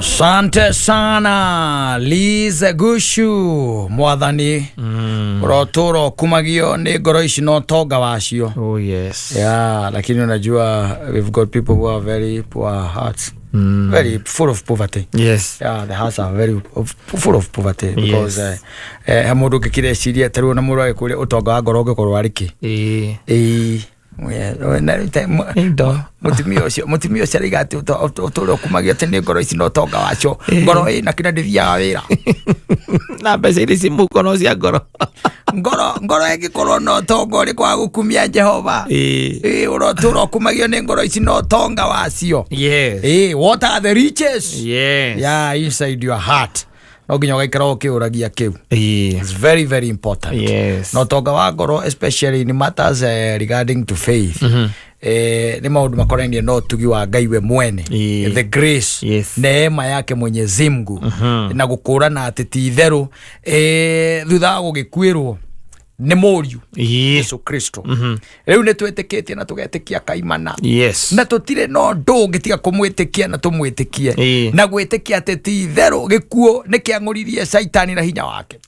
Asante sana Liz Gushu mwathani ũrotũra ũkumagio nĩ ngoro ici na ũtonga wacio. Oh yes. Yeah, lakini unajua we've got people who are very poor hearts, very full of poverty. Yes. Yeah, the hearts are very full of poverty because Yes. he mũndũ ũngĩkĩreciria ta rĩu ona mũndũ agĩkũria ũtonga wa ngoro ũngĩkorwo arĩ kĩ. Ĩĩ. Ĩĩ. Indo. Mũtumia ũcio araiga atĩ ũtũũre ũkumagio atĩ nĩ ngoro ici na ũtonga wacio, ngoro ĩna kĩrĩa ndĩthiaga wĩra. Na mbeca iria ci mũhuko no cia ngoro. Ngoro ĩngĩkorwo na ũtonga ũrĩkũ wa gũkumia Jehova? Ĩĩ. Ĩĩ, ũrotũra ũkumagio nĩ ngoro ici na ũtonga wacio. Yes. Ĩĩ, what are the riches, Yes. yeah, inside your heart? No nginya ũgaikara ũkĩũragia kĩu. Ĩĩ. It's very very important. Yes. Na ũtonga wa ngoro, especially in matters regarding to faith, nĩ maũndũ makonainie na ũtugi wa Ngai we mwene, the grace, neema yake Mwenyezi Mungu, na gũkũrana atĩ ti itherũ thutha wa gũgĩkuĩrwo nĩ mũriũ Jesu Kristo, rĩu nĩ twĩtĩkĩtie na tũgetĩkia kaimana na tũtirĩ na ũndũ ũngĩ tiga kũmwĩtĩkia na tũmwĩtĩkie na gwĩtĩkia atĩ ti itherũ gĩkuũ nĩ kĩang'ũririe Caitani na hinya wake.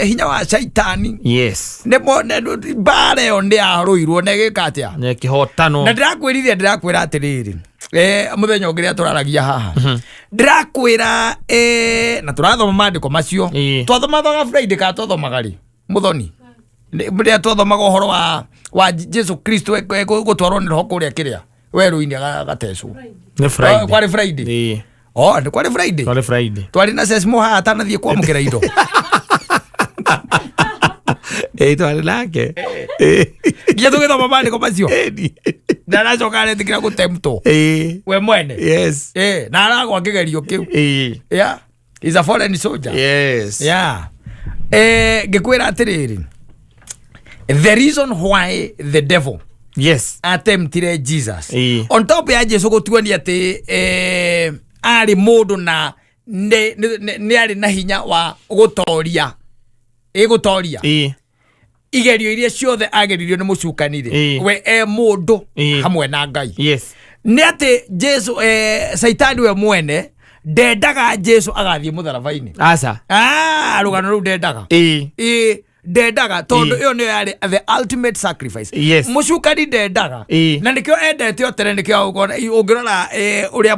Hinya wa Caitani nĩ mone mbara ĩyo nĩ yarũirwo na ĩgĩka atĩa? Nĩ kĩhotano. Na ndĩrakwĩrithia, ndĩrakwĩra atĩrĩrĩ, mũthenya ũngĩ rĩrĩa tũraragia haha, ndĩrakwĩra na tũrathoma maandĩko macio. Twathomathaga Friday kana twathomaga rĩ, mũthoni? Rĩrĩa twathomaga ũhoro wa Jesu Kristo gũtwarwo nĩ roho kũrĩa kĩrĩa werũ-inĩ agatecwo. Nĩ Friday. Oh, kwarĩ Friday. Ĩĩ. Oh, nĩ kwarĩ Friday. Kwarĩ Friday. Twarĩ na Sesmo haha atanathiĩ kwamũkĩra indo. Ĩĩ, twarĩ nake. Ĩĩ. Nginya tũgĩthoma maandĩko macio. Ĩni. Na aracoka aretĩkĩra gũtemtwo we mwene. Na aragwa kĩgerio kĩu. Yeah, he's a foreign soldier. Yeah, ngĩkwĩra atĩrĩrĩ, the reason why the devil attemptire Jesus, on top ya Jesu gũtuonia atĩ arĩ mũndũ na nĩ arĩ na hinya wa gũtoria ĩgũtoria igerio iria ciothe ageririo nĩ mũcukani rĩ, we e mũndũ hamwe na Ngai, nĩ atĩ Jesu, Caitani we mwene ndendaga Jesu agathiĩ mũtharaba-inĩ. Aca. Ah, rũgano rũu ndendaga. Ĩ, ndendaga tondũ ĩyo nĩyo yarĩ the ultimate sacrifice. Mũcukani ndendaga. Na nĩkĩo endete o tene, nĩkĩo ũngĩrora ũrĩa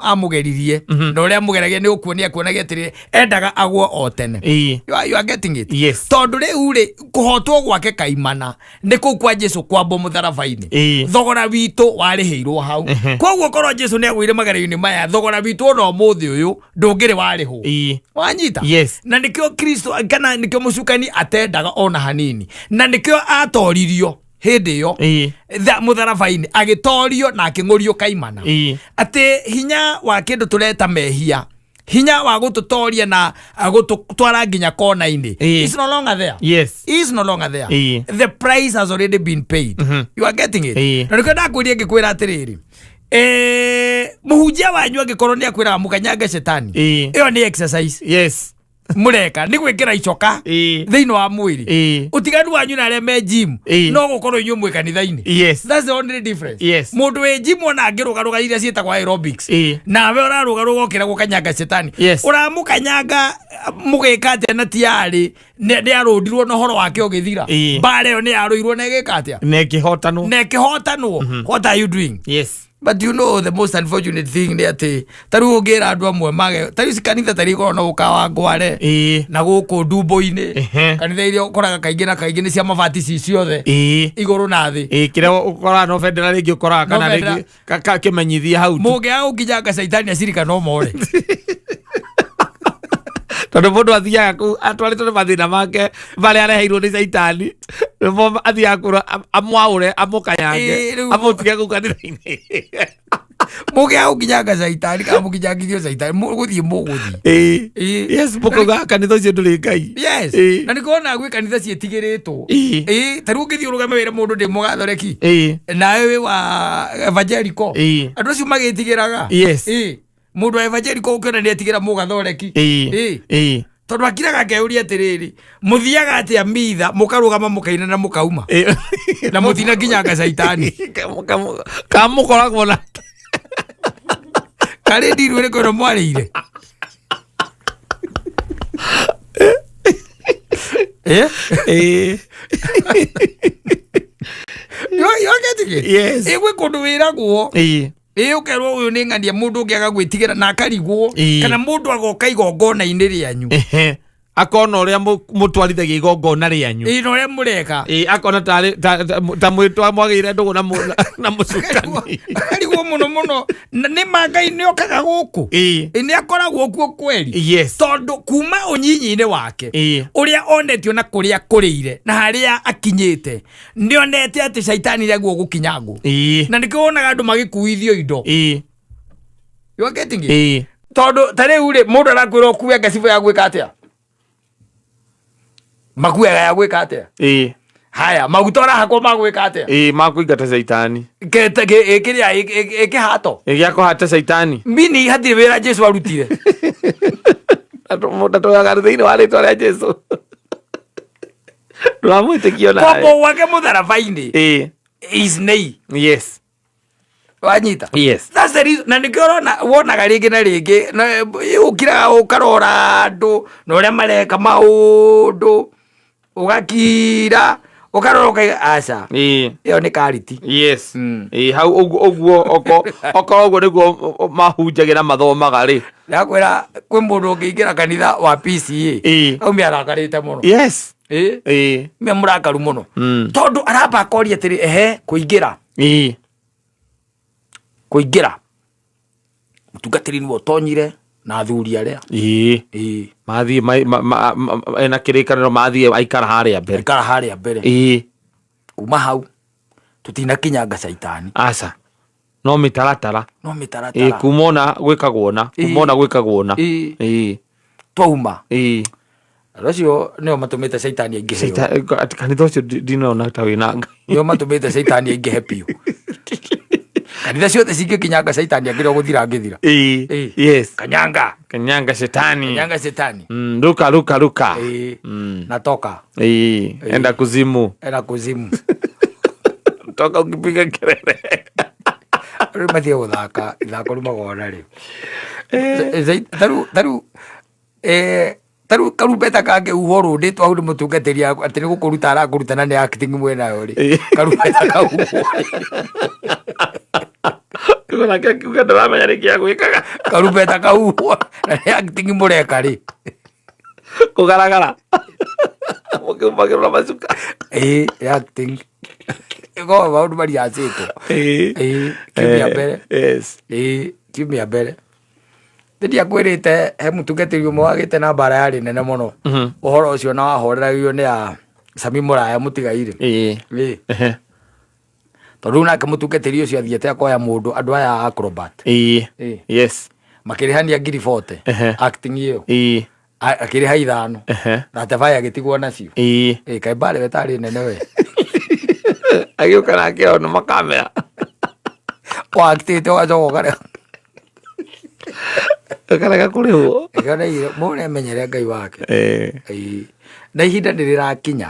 amũgeririe na ũrĩa amũgeragia, nĩ ũkuonia akuonagia atĩrĩ, endaga agwo o tene. You are getting it? Yes. Tondũ rĩu rĩ, kũhotwo gwake kaimana nĩ kũu kwa Jesu kwambwo mũtharaba-inĩ. Thogora witũ warĩhĩirwo hau. Koguo korwo Jesu nĩ agũire magerio-inĩ maya, thogora witũ ona ũmũthĩ ũyũ ndũngĩrĩ warĩhwo. Wanyita? Yes. Na nĩkĩo Kristo, kana nĩkĩo mũcukani atendaga ona hanini, na nĩkĩo atoririo hĩndĩ ĩyo mũtharaba-inĩ, agĩtorio na akĩng'ũrio kaimana, atĩ hinya wa kĩndũ tũreta mehia, hinya wa gũtũtoria na gũtũtwara nginya kona-inĩ, is no longer there. Is no longer there. The price has already been paid. You are getting it? Na nĩkĩo ndakwĩria, ngĩkwĩra atĩrĩrĩ, mũhunjia wanyu angĩkorwo nĩ akwĩraga mũkanyange cetani, ĩyo nĩ exercise mũreka, nĩ gwĩkĩra icoka thĩinĩ wa mwĩrĩ. Ũtiganu wanyu na arĩa me gym no gũkorwo inyuĩ mwĩ kanitha-inĩ. That's the only difference. Mũndũ wĩ gym ona angĩrũgarũga iria ciĩtagwo aerobics, nawe ũrarũgarũga ũkĩra gũkanyanga cetani, ũramũkanyanga mũgĩka atĩa? Na tiarĩ nĩ arũndirwo na ũhoro wake ũgĩthira. Mbara ĩyo nĩ yarũirwo na ĩgĩka atĩa? Na ĩkĩhotanwo. Na ĩkĩhotanwo. What are you doing? Yes. But you know the most unfortunate thing nĩ atĩ ta rĩu ũngĩra andũ amwe mage, ta rĩu ci kanitha ta rĩu ikoragwo na ũkawangware na gũkũ ndumbo-inĩ, kanitha iria ũkoraga kaingĩ na kaingĩ nĩ cia mabati ci ciothe, igũrũ na thĩ. Ĩĩ, kĩrĩa ũkoraga no bendera rĩngĩ ũkoraga No kana bendera. rĩngĩ kĩmenyithia hau tu. Mũngĩaga gũkinyanga caitani, acirika no more. Tondũ mũndũ athiaga kũu atwarĩtwo nĩ mathĩna make marĩa areheirwo nĩ caitani, nĩmo athiaga kũrĩa amwaũre, amũkanyange, Ĩĩ, amũtige kũu kanitha-inĩ. Mũngĩaga gũkinyanga caitani kana mũkinyangithio caitani, mũgũthiĩ mũgũthiĩ. Yes, mũkauga kanitha ũcio ndũrĩ Ngai. Yes. Na nĩkĩo gwĩ kanitha ciĩtigĩrĩtwo. Ĩĩ, ta rĩu ũngĩthiĩ ũrũgame wĩre mũndũ ndĩ mũgathoreki nawe wĩ wa evangelical, andũ acio magĩtigĩraga. Ĩĩ, mũndũ wa evangelical ũkĩona nĩ etigĩra mũgathoreki. Ĩĩ. Tondũ akiraga akeyũria atĩrĩrĩ, mũthiaga atĩa mitha, mũkarũgama, mũkaina na mũkauma na mũtina nginyanga caitani? Kamũkoragwo na Karĩ ndiru ĩrĩkũ ĩno mwarĩire? Eh? Ĩĩ. You are getting it? Yes. Ĩ gwĩ kũndũ wĩragwo. Ĩĩ. Ĩ ũkerwo ũyũ nĩ ng'ania mũndũ ũngĩ agagwĩtigĩra na akarigwo. Ĩĩ. Kana mũndũ agoka igongona-inĩ rĩanyu. Ehe. Akona ũrĩa mũtwarithagia igongona rĩanyu. Ĩ na ũrĩa mũreka. Ĩĩ, akona tarĩ ta mwagĩire ndũgũ na mũcukani. Akarigwo mũno mũno. Na nĩ ma Ngai nĩ okaga gũkũ. Ĩĩ. Ĩ nĩ akoragwo kuo kweri. Yes. Tondũ kuma ũnyinyi-inĩ wake. Ĩĩ. Ũrĩa onetio na kũrĩa akũrĩire na harĩa akinyĩte. Nĩ onete atĩ caitani rĩaguo gũkinyangwo. Ĩĩ. Na nĩkĩo wonaga andũ magĩkuithio indo. Ĩĩ. You are getting it? Ĩĩ. Tondũ ta rĩu rĩ mũndũ arakwĩra ũkue ngacibũ ya gwĩka atĩa? Makuaga ya gwĩka atĩa? Ĩĩ. Haya, maguta ũrahakwo ma gwĩka atĩa? Ĩĩ, makũingata caitani. Kĩrĩa ĩkĩhato. Ĩ, gĩa kũhata caitani. Mbini hatirĩ wĩra Jesu arutire. Ndatũyaga thĩinĩ wa rĩtwa rĩa Jesu. Ndũramwĩtĩkia ona. Kwambwo gwake mũtharaba-inĩ Ĩĩ. is nei. Yes. Wanyita? Yes. That's the reason. Na nĩkĩo ũrona wonaga rĩngĩ na rĩngĩ na ũkiraga ũkarora andũ na ũrĩa mareka maũndũ ũgakira ũkarora ũkaiga aca Ĩĩ. ĩyo nĩ kariti. Yes. Mm. Ĩĩ, hau ũguo ũguo okorwo ũguo nĩguo mahunjagia na mathomaga rĩ. Ndakwĩra kwĩ mũndũ ũngĩingĩra kanitha wa PCA Ĩĩ. aume arakarĩte mũno. Yes. Ĩĩ. Ĩĩ. Me mũrakaru mũno. Mm. Tondũ aramba akoria atĩrĩ ehe kũingĩra. Ĩĩ. Kũingĩra. Mũtungatĩri nĩwe ũtonyire na athuri arĩa. Ĩĩ. Ĩĩ. Mathiĩ ena kĩrĩkanĩro mathiĩ aikara harĩa mbere. Aikara harĩa mbere. Ĩĩ. Kuma hau tutinakinyanga caitani. Aca. No mĩtaratara. No Ĩĩ, mĩtaratara. kuma ona gwĩkagwo na. Kuma ona gwĩkagwo na. Ĩĩ. Ĩĩ. Twauma. Ĩĩ. Andũ acio nĩo matũmĩte caitani aingĩhe. Caita- kanitha ũcio ndinona ta wĩna Ngai. Nĩo matũmĩte caitani aingĩhe biũ. Kanitha ciothe cingĩkinyanga caitani angĩrĩ o gũthira angĩthira. Ĩĩ. Ĩĩ. Yes. Kanyanga. Kanyanga shetani. Kanyanga shetani. Ruka ruka ruka. Ĩĩ. Natoka. Ĩĩ. Enda kuzimu. Enda kuzimu. Toka ukipiga kelele. Rĩu mathiĩ gũthaka ithako rĩu rĩ. Tarĩu tarĩu karumbeta kangĩhuhwo rũndĩtwo hau nĩ mũtungatĩri atĩ nĩ gũkũruta arakũruta na nĩ acting mwĩnayo rĩ. Karumbeta kahuhwo. Nake akiuga ndaramenya nĩkĩ agwĩkaga. Karumbeta kahuhwo na nĩ acting mũreka rĩ. Kũgaragara. Mũkĩhumbagĩrwo na macuka. Ĩĩ, nĩ acting. Ĩkoragwo maũndũ mariacĩtwo. Ĩĩ. Ĩĩ, kiumia mbere. Yes. Ĩĩ, kiumia mbere. Ndiakwĩrĩte he mũtungatĩri ũmwe wagĩte na mbara yarĩ nene mũno. Ũhoro ũcio na wahoreragio nĩ a Sami Mũraya mũtigairĩ. Ĩĩ. Ĩĩ. Ehe. Tondũ rĩu nake mũtungatĩri ũcio athiĩte akoya mũndũ andũ aya a acrobat. Ĩĩ. Ĩĩ. Yes. Makĩrĩhania 40,000. Ehe. Acting ĩyo. Ĩĩ. Akĩrĩha 5. Ehe. Na Tebaya agĩtigwo nacio. Ĩĩ. Ĩĩ, kaĩ mbara ĩyo ĩtarĩ nene we. Agĩũka nake ona makamera. Waactĩte ũgacoka ũkarega. Ũkarega kũrĩhwo. Ĩkĩoneire mũndũ nĩamenyere Ngai wake. Ĩĩ. Ĩĩ. Na ihinda nĩ rĩrakinya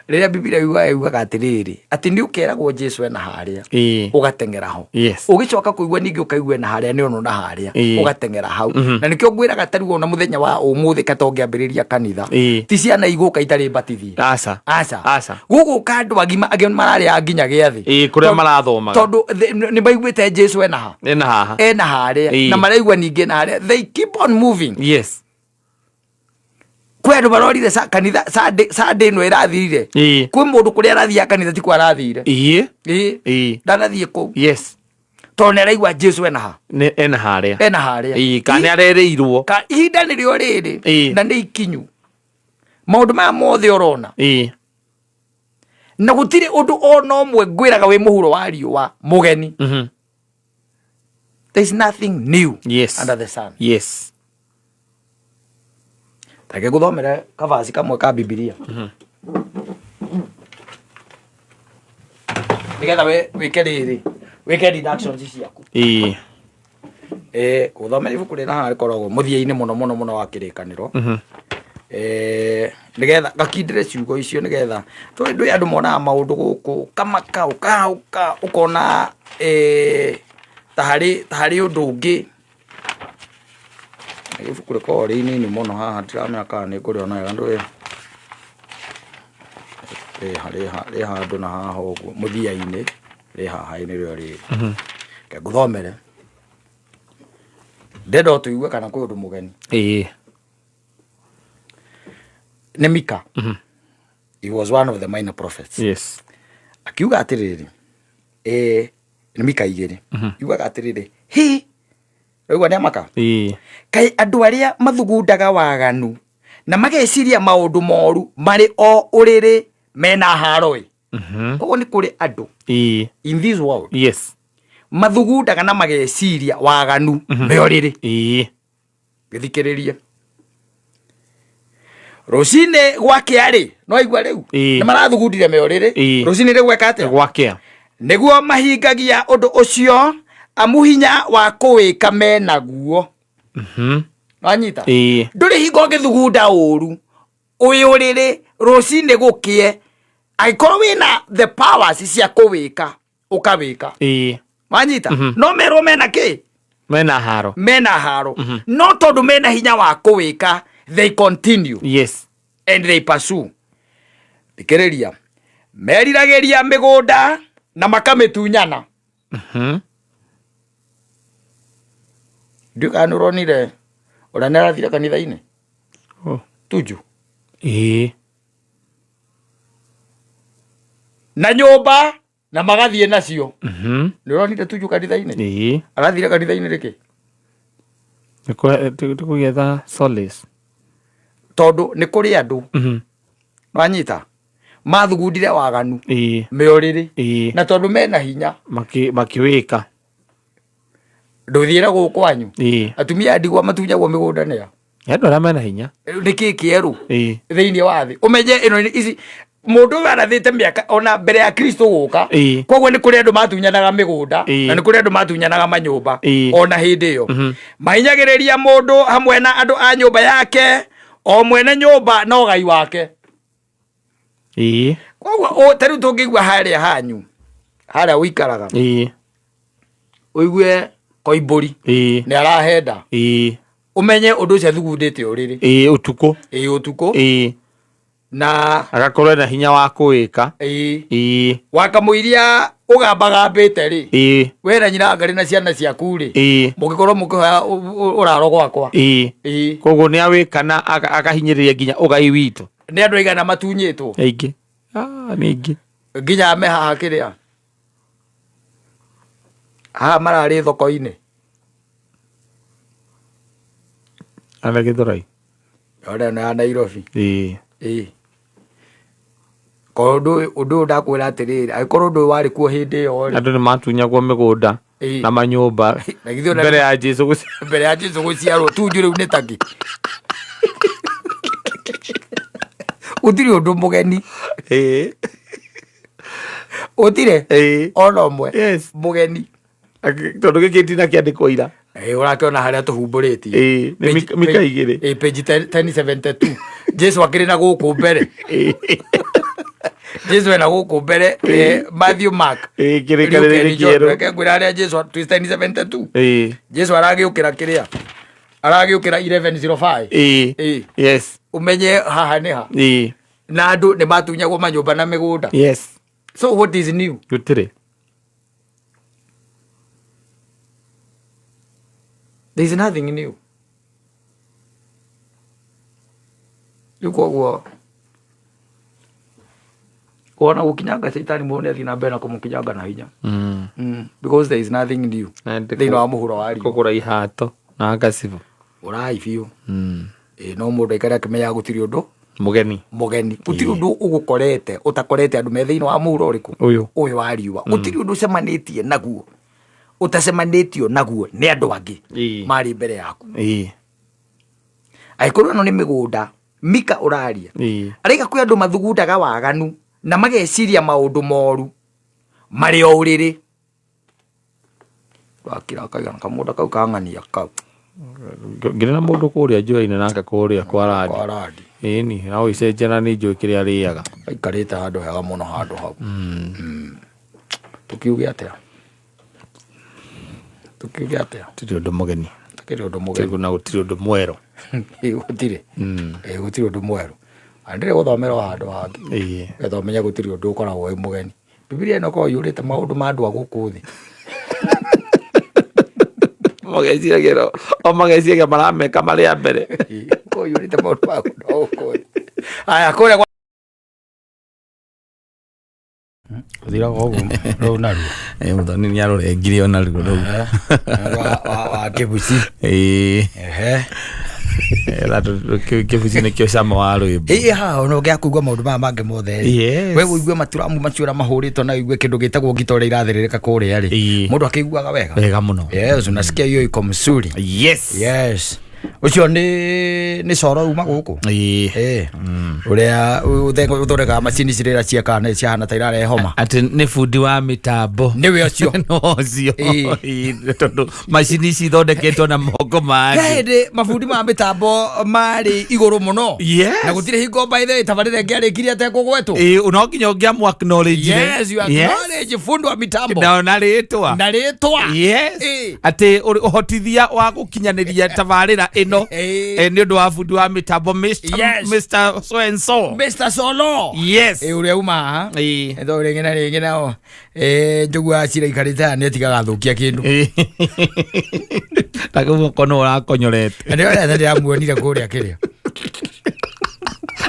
rĩrĩa Bibilia yugaga atĩrĩrĩ atĩ nĩ ũkeragwo Jesu ena harĩa Ĩĩ. ũgateng'era ho. Yes. Ũgĩcoka kũigua ningĩ ũkaigua ena harĩa nĩ ono na harĩa Ĩĩ. ũgateng'era hau. Na nĩkĩo ngwĩraga ta rĩu ona mũthenya wa ũmũthĩ kata ũngĩambĩrĩria kanitha Ĩĩ. ti ciana igũka itarĩ batithie. Aca. Aca. Aca. Gũgũka andũ agima angĩ mararĩa nginya gĩathĩ. Ĩĩ, kũrĩa marathomaga. Tondũ nĩ maiguĩte Jesu ena ha. Ena haha. Ena harĩa Ĩĩ. na maraigua ningĩ ena harĩa. They keep on moving. Yes. Kwĩ andũ marorire kanitha Sunday ĩno ĩrathirire. Ĩĩ. Kwĩ mũndũ kũrĩa arathiaga kanitha ti kwa arathire. Ĩĩ. Ĩĩ. Ĩĩ. Ndanathiĩ kũu. Yes. Tondũ nĩ araigua Jesu ena ha. Nĩ ena harĩa. Ena harĩa. Ĩĩ, kana nĩ arerĩirwo. Ihinda nĩrĩo rĩrĩ Ĩĩ. na nĩ ikinyu. Maũndũ maya mothe ũrona. Ĩĩ. Na gũtirĩ ũndũ ona ũmwe ngwĩraga wĩ mũhuro wa riũa mũgeni. There is nothing new Yes. under the sun. Yes. Reke ngũthomere kavaci kamwe ka Bibilia. Nĩgetha wĩke rĩrĩ, wĩke deductions ciaku. Ĩĩ. Gũthomera ibuku rĩna haha rĩkoragwo mũthia-inĩ mũno mũno mũno wa kĩrĩkanĩro. Nĩgetha gakindĩre ciugo icio nĩgetha tondũ ndũĩ andũ monaga maũndũ gũkũ ũkamaka ũkahũka ũkona ta harĩ ũndũ ũngĩ. Nĩ ibuku rĩkoragwo rĩ inini mũno haha, ndiramenya kana nĩ ngũrĩona wega. Ndũĩ rĩ handũ na haha ũguo mũthia-inĩ, rĩ haha, nĩrĩo rĩrĩ. Reke ngũthomere, ndenda o tũigue kana kwĩ ũndũ mũgeni. Nĩ Mika. He was one of the minor prophets. Akiuga atĩrĩrĩ, nĩ Mika 2, yugaga atĩrĩrĩ, hi ũraigua nĩ amaka. Kaĩ andũ arĩa mathugundaga waganu na mageciria maũndũ moru marĩ o ũrĩrĩ mena haro ĩ. Koguo nĩ kũrĩ andũ in this world mathugundaga na mageciria waganu me ũrĩrĩ. Gĩthikĩrĩrie, rũcinĩ gwakĩa rĩ, no igua rĩu nĩ marathugundire me ũrĩrĩ. Rũcinĩ rĩ gweka atĩa? Gwakĩa. Nĩguo mahingagia ũndũ ũcio, amu hinya wa kũwĩka menaguo. Wanyita? Ndũrĩ hingo ũngĩthugunda ũru wĩ ũrĩrĩ, rũcinĩ gũkĩe, angĩkorwo wĩna the powers cia kũwĩka, ũkawĩka. Wanyita? No merwo mena kĩ? Mena haro. Mena haro, no tondũ mena hinya wa kũwĩka, they continue and they pursue. Thikĩrĩria, meriragĩria mĩgũnda na makamĩtunyana. Ndiũ kana nĩ ũronire ũrĩa nĩ arathire kanitha-inĩ. Oh. Tuju na nyũmba na magathiĩ nacio. Nĩ ũronire Tuju kanitha-inĩ? Arathire kanitha-inĩ rĩkĩ? Nĩ kũgetha solace. Tondũ nĩ kũrĩ andũ, wanyita, mathugundire waganu me ũrĩrĩ na tondũ mena hinya Makĩwĩka. Ndũthiĩre gũkũ kwanyu, atumia a ndigwa matunyagwo mĩgũnda nĩa? Nĩ andũ arĩa mena hinya. Nĩ kĩ kĩerũ thĩinĩ wa thĩ? Ũmenye ĩno ici mũndũ ũyũ arathĩte mĩaka ona mbere ya Kristo gũka. Koguo nĩ kũrĩ andũ matunyanaga mĩgũnda na nĩ kũrĩ andũ matunyanaga manyũmba ona hĩndĩ ĩyo. Mahinyagĩrĩria mũndũ hamwe na andũ a nyũmba yake, o mwene nyũmba na ũgai wake. Koguo ta rĩu tũngĩigua harĩa hanyu, harĩa ũikaraga, ũigue Koimbũri nĩ arahenda, ũmenye ũndũ ũcio athugundĩte ũrĩrĩ. Ũtukũ. Ũtukũ. Na agakorwo ena hinya wa kũwĩka. Wakamũiria ũgambagambĩte rĩ, we na nyina ngarĩ na ciana ciaku rĩ, mũngĩkorwo mũkĩhoya ũraro gwakwa. Koguo nĩ awĩka na akahinyĩrĩria nginya ũgai witũ. Nĩ andũ aigana matunyĩtwo? Aingĩ. Ah, nĩ aingĩ. Nginya me haha kĩrĩa haha mararĩ thoko-inĩ. Ana Gĩthũrai. Ona ĩno ya Nairobi. Korwo ũndũ ũyũ ndakwĩra atĩrĩrĩ, angĩkorwo ũndũ ũyũ warĩ kuo hĩndĩ ĩyo rĩ, Andũ nĩ matunyagwo mĩgũnda na manyũmba Na githĩ ona mbere ya Jesu gũciarwo. Mbere ya Jesu gũciarwo. Tunju rĩu nĩ takĩ? Gũtirĩ ũndũ mũgeni. Gũtirĩ ona ũmwe mũgeni. Tondũ gĩkĩ ntina kĩandĩkwo ira. Ũrakĩona harĩa tũhumbũrĩtie. Nĩ Mika 2. Page 1072, Jesu akĩrĩ na gũkũ mbere. Jesu ena gũkũ mbere, Matthew, Mark, Kĩrĩkanĩro Luke and John. kĩerũ. Reke ngwĩre harĩa Jesu 1072. Jesu aragĩũkĩra kĩrĩa aragĩũkĩra 1105. Ũmenye haha nĩ ha na andũ nĩ matunyagwo manyũmba na mĩgũnda. So what is new? Gũtirĩ. There is nothing new. Rĩu koguo wona gũkinyanga caitani mũno, nĩ athiĩ na mbere na kũmũkinyanga na hinya. Because there is nothing new Na ndĩ thĩinĩ wa mũhuro wa riũa. Kũgũra ihato na ngacibũ. Ũrai biũ. No mũndũ aikare akĩmenyaga gũtirĩ ũndũ mũgeni. Mũgeni. Gũtirĩ ũndũ ũgũkorete ũtakorete andũ me thĩinĩ wa mũhuro ũrĩkũ? Ũyũ. Ũyũ wa riũa. Gũtirĩ ũndũ ũcemanĩtie naguo ũtacemanĩtio naguo nĩ andũ angĩ marĩ mbere yaku. Angĩkorwo ĩno nĩ mĩgũnda Mika ũraria, araiga kwĩ andũ mathugundaga waganu na mageciria maũndũ moru marĩ o ũrĩrĩ. Wakira kaigana kamũgũnda kau kang'ania kau. Ngĩrĩ na mũndũ kũrĩa njũĩ-inĩ nake kũrĩa kwa randi. Kwa randi. Ĩni na ũgĩcenjia na nĩ njũĩ kĩrĩa arĩaga. Aikarĩte handũ hega mũno handũ hau. Tũkiuge atĩa? Tũkiuge atĩa? Tũtirĩ ũndũ mũgeni. Ndũkĩrĩ ũndũ mũgeni. Na gũtirĩ ũndũ mwerũ. Ĩĩ, gũtirĩ. Ĩĩ, gũtirĩ ũndũ mwerũ. Na ndĩrĩ gũthomera o handũ hangĩ. Getha ũmenye gũtirĩ ũndũ ũkoragwo wĩ mũgeni. Bibilia ĩno ĩkoragwo ĩiyũrĩte maũndũ ma andũ a gũkũ thĩ. Mageciragia o mageciragia marameka marĩ a mbere. Ĩĩ, ĩkoragwo ĩiyũrĩte maũndũ ma andũ a gũkũ thĩ. Aya, kũrĩa gwa Ũthiraga ũguo rũu naruo. Mũthoni nĩ arũrengire ona ruo rũu. Wa kĩbuci. Ehe. Kĩbuci nĩkĩo cama wa rwĩmbo. Ĩĩ haha ona ũngĩaga kũigua maũndũ maya mangĩ mothe rĩ. We ũigue maturamu macio ũrĩa mahũrĩtwo na ũigue kĩndũ gĩtagwo ngita ũrĩa irathĩrĩrĩka kũrĩa rĩ. Mũndũ akĩiguaga wega. Wega mũno. Yes, unasikia hiyo iko mzuri. Yes. Yes. Ũcio nĩ coro uma gũkũ. Ĩĩ. Eh. Ũrĩa ũthondekaga macini cirĩa ciekana ciahana ta irarehe homa. Atĩ nĩ bundi wa mĩtambo. Nĩwe ũcio. No ũcio. Ĩĩ. Ĩĩ, tondũ macini ici ithondeketwo na moko ma He andũ. hĩndĩ mabundi ma mĩtambo marĩ igũrũ mũno. Yes. Na gũtirĩ hingo by the way tabarĩra ĩngĩ arĩkirie atekũgwetwo. Ĩĩ, no nginya ũngĩamũ acknowledge. Yes, you acknowledge fundi wa mitambo. Na ona rĩtwa. Na rĩtwa. Yes. Ĩĩ. Atĩ ũhotithia wa gũkinyanĩria tabarĩra ĩno Ĩĩ. nĩ ũndũ wa bundi wa mĩtambo Mr. Yes. Mr. So and so. Mr. Solo. Yes. Ĩĩ, ũrĩa uma haha. Ĩĩ. Ĩtho rĩngĩ na rĩngĩ nao njogu ya cira ikarĩte haha nĩetigaga thũkia kĩndũ. Ĩĩ. Na kau guoko no ũrakonyorete. Na nĩo rĩa ndĩramuonire kũrĩa kĩrĩa.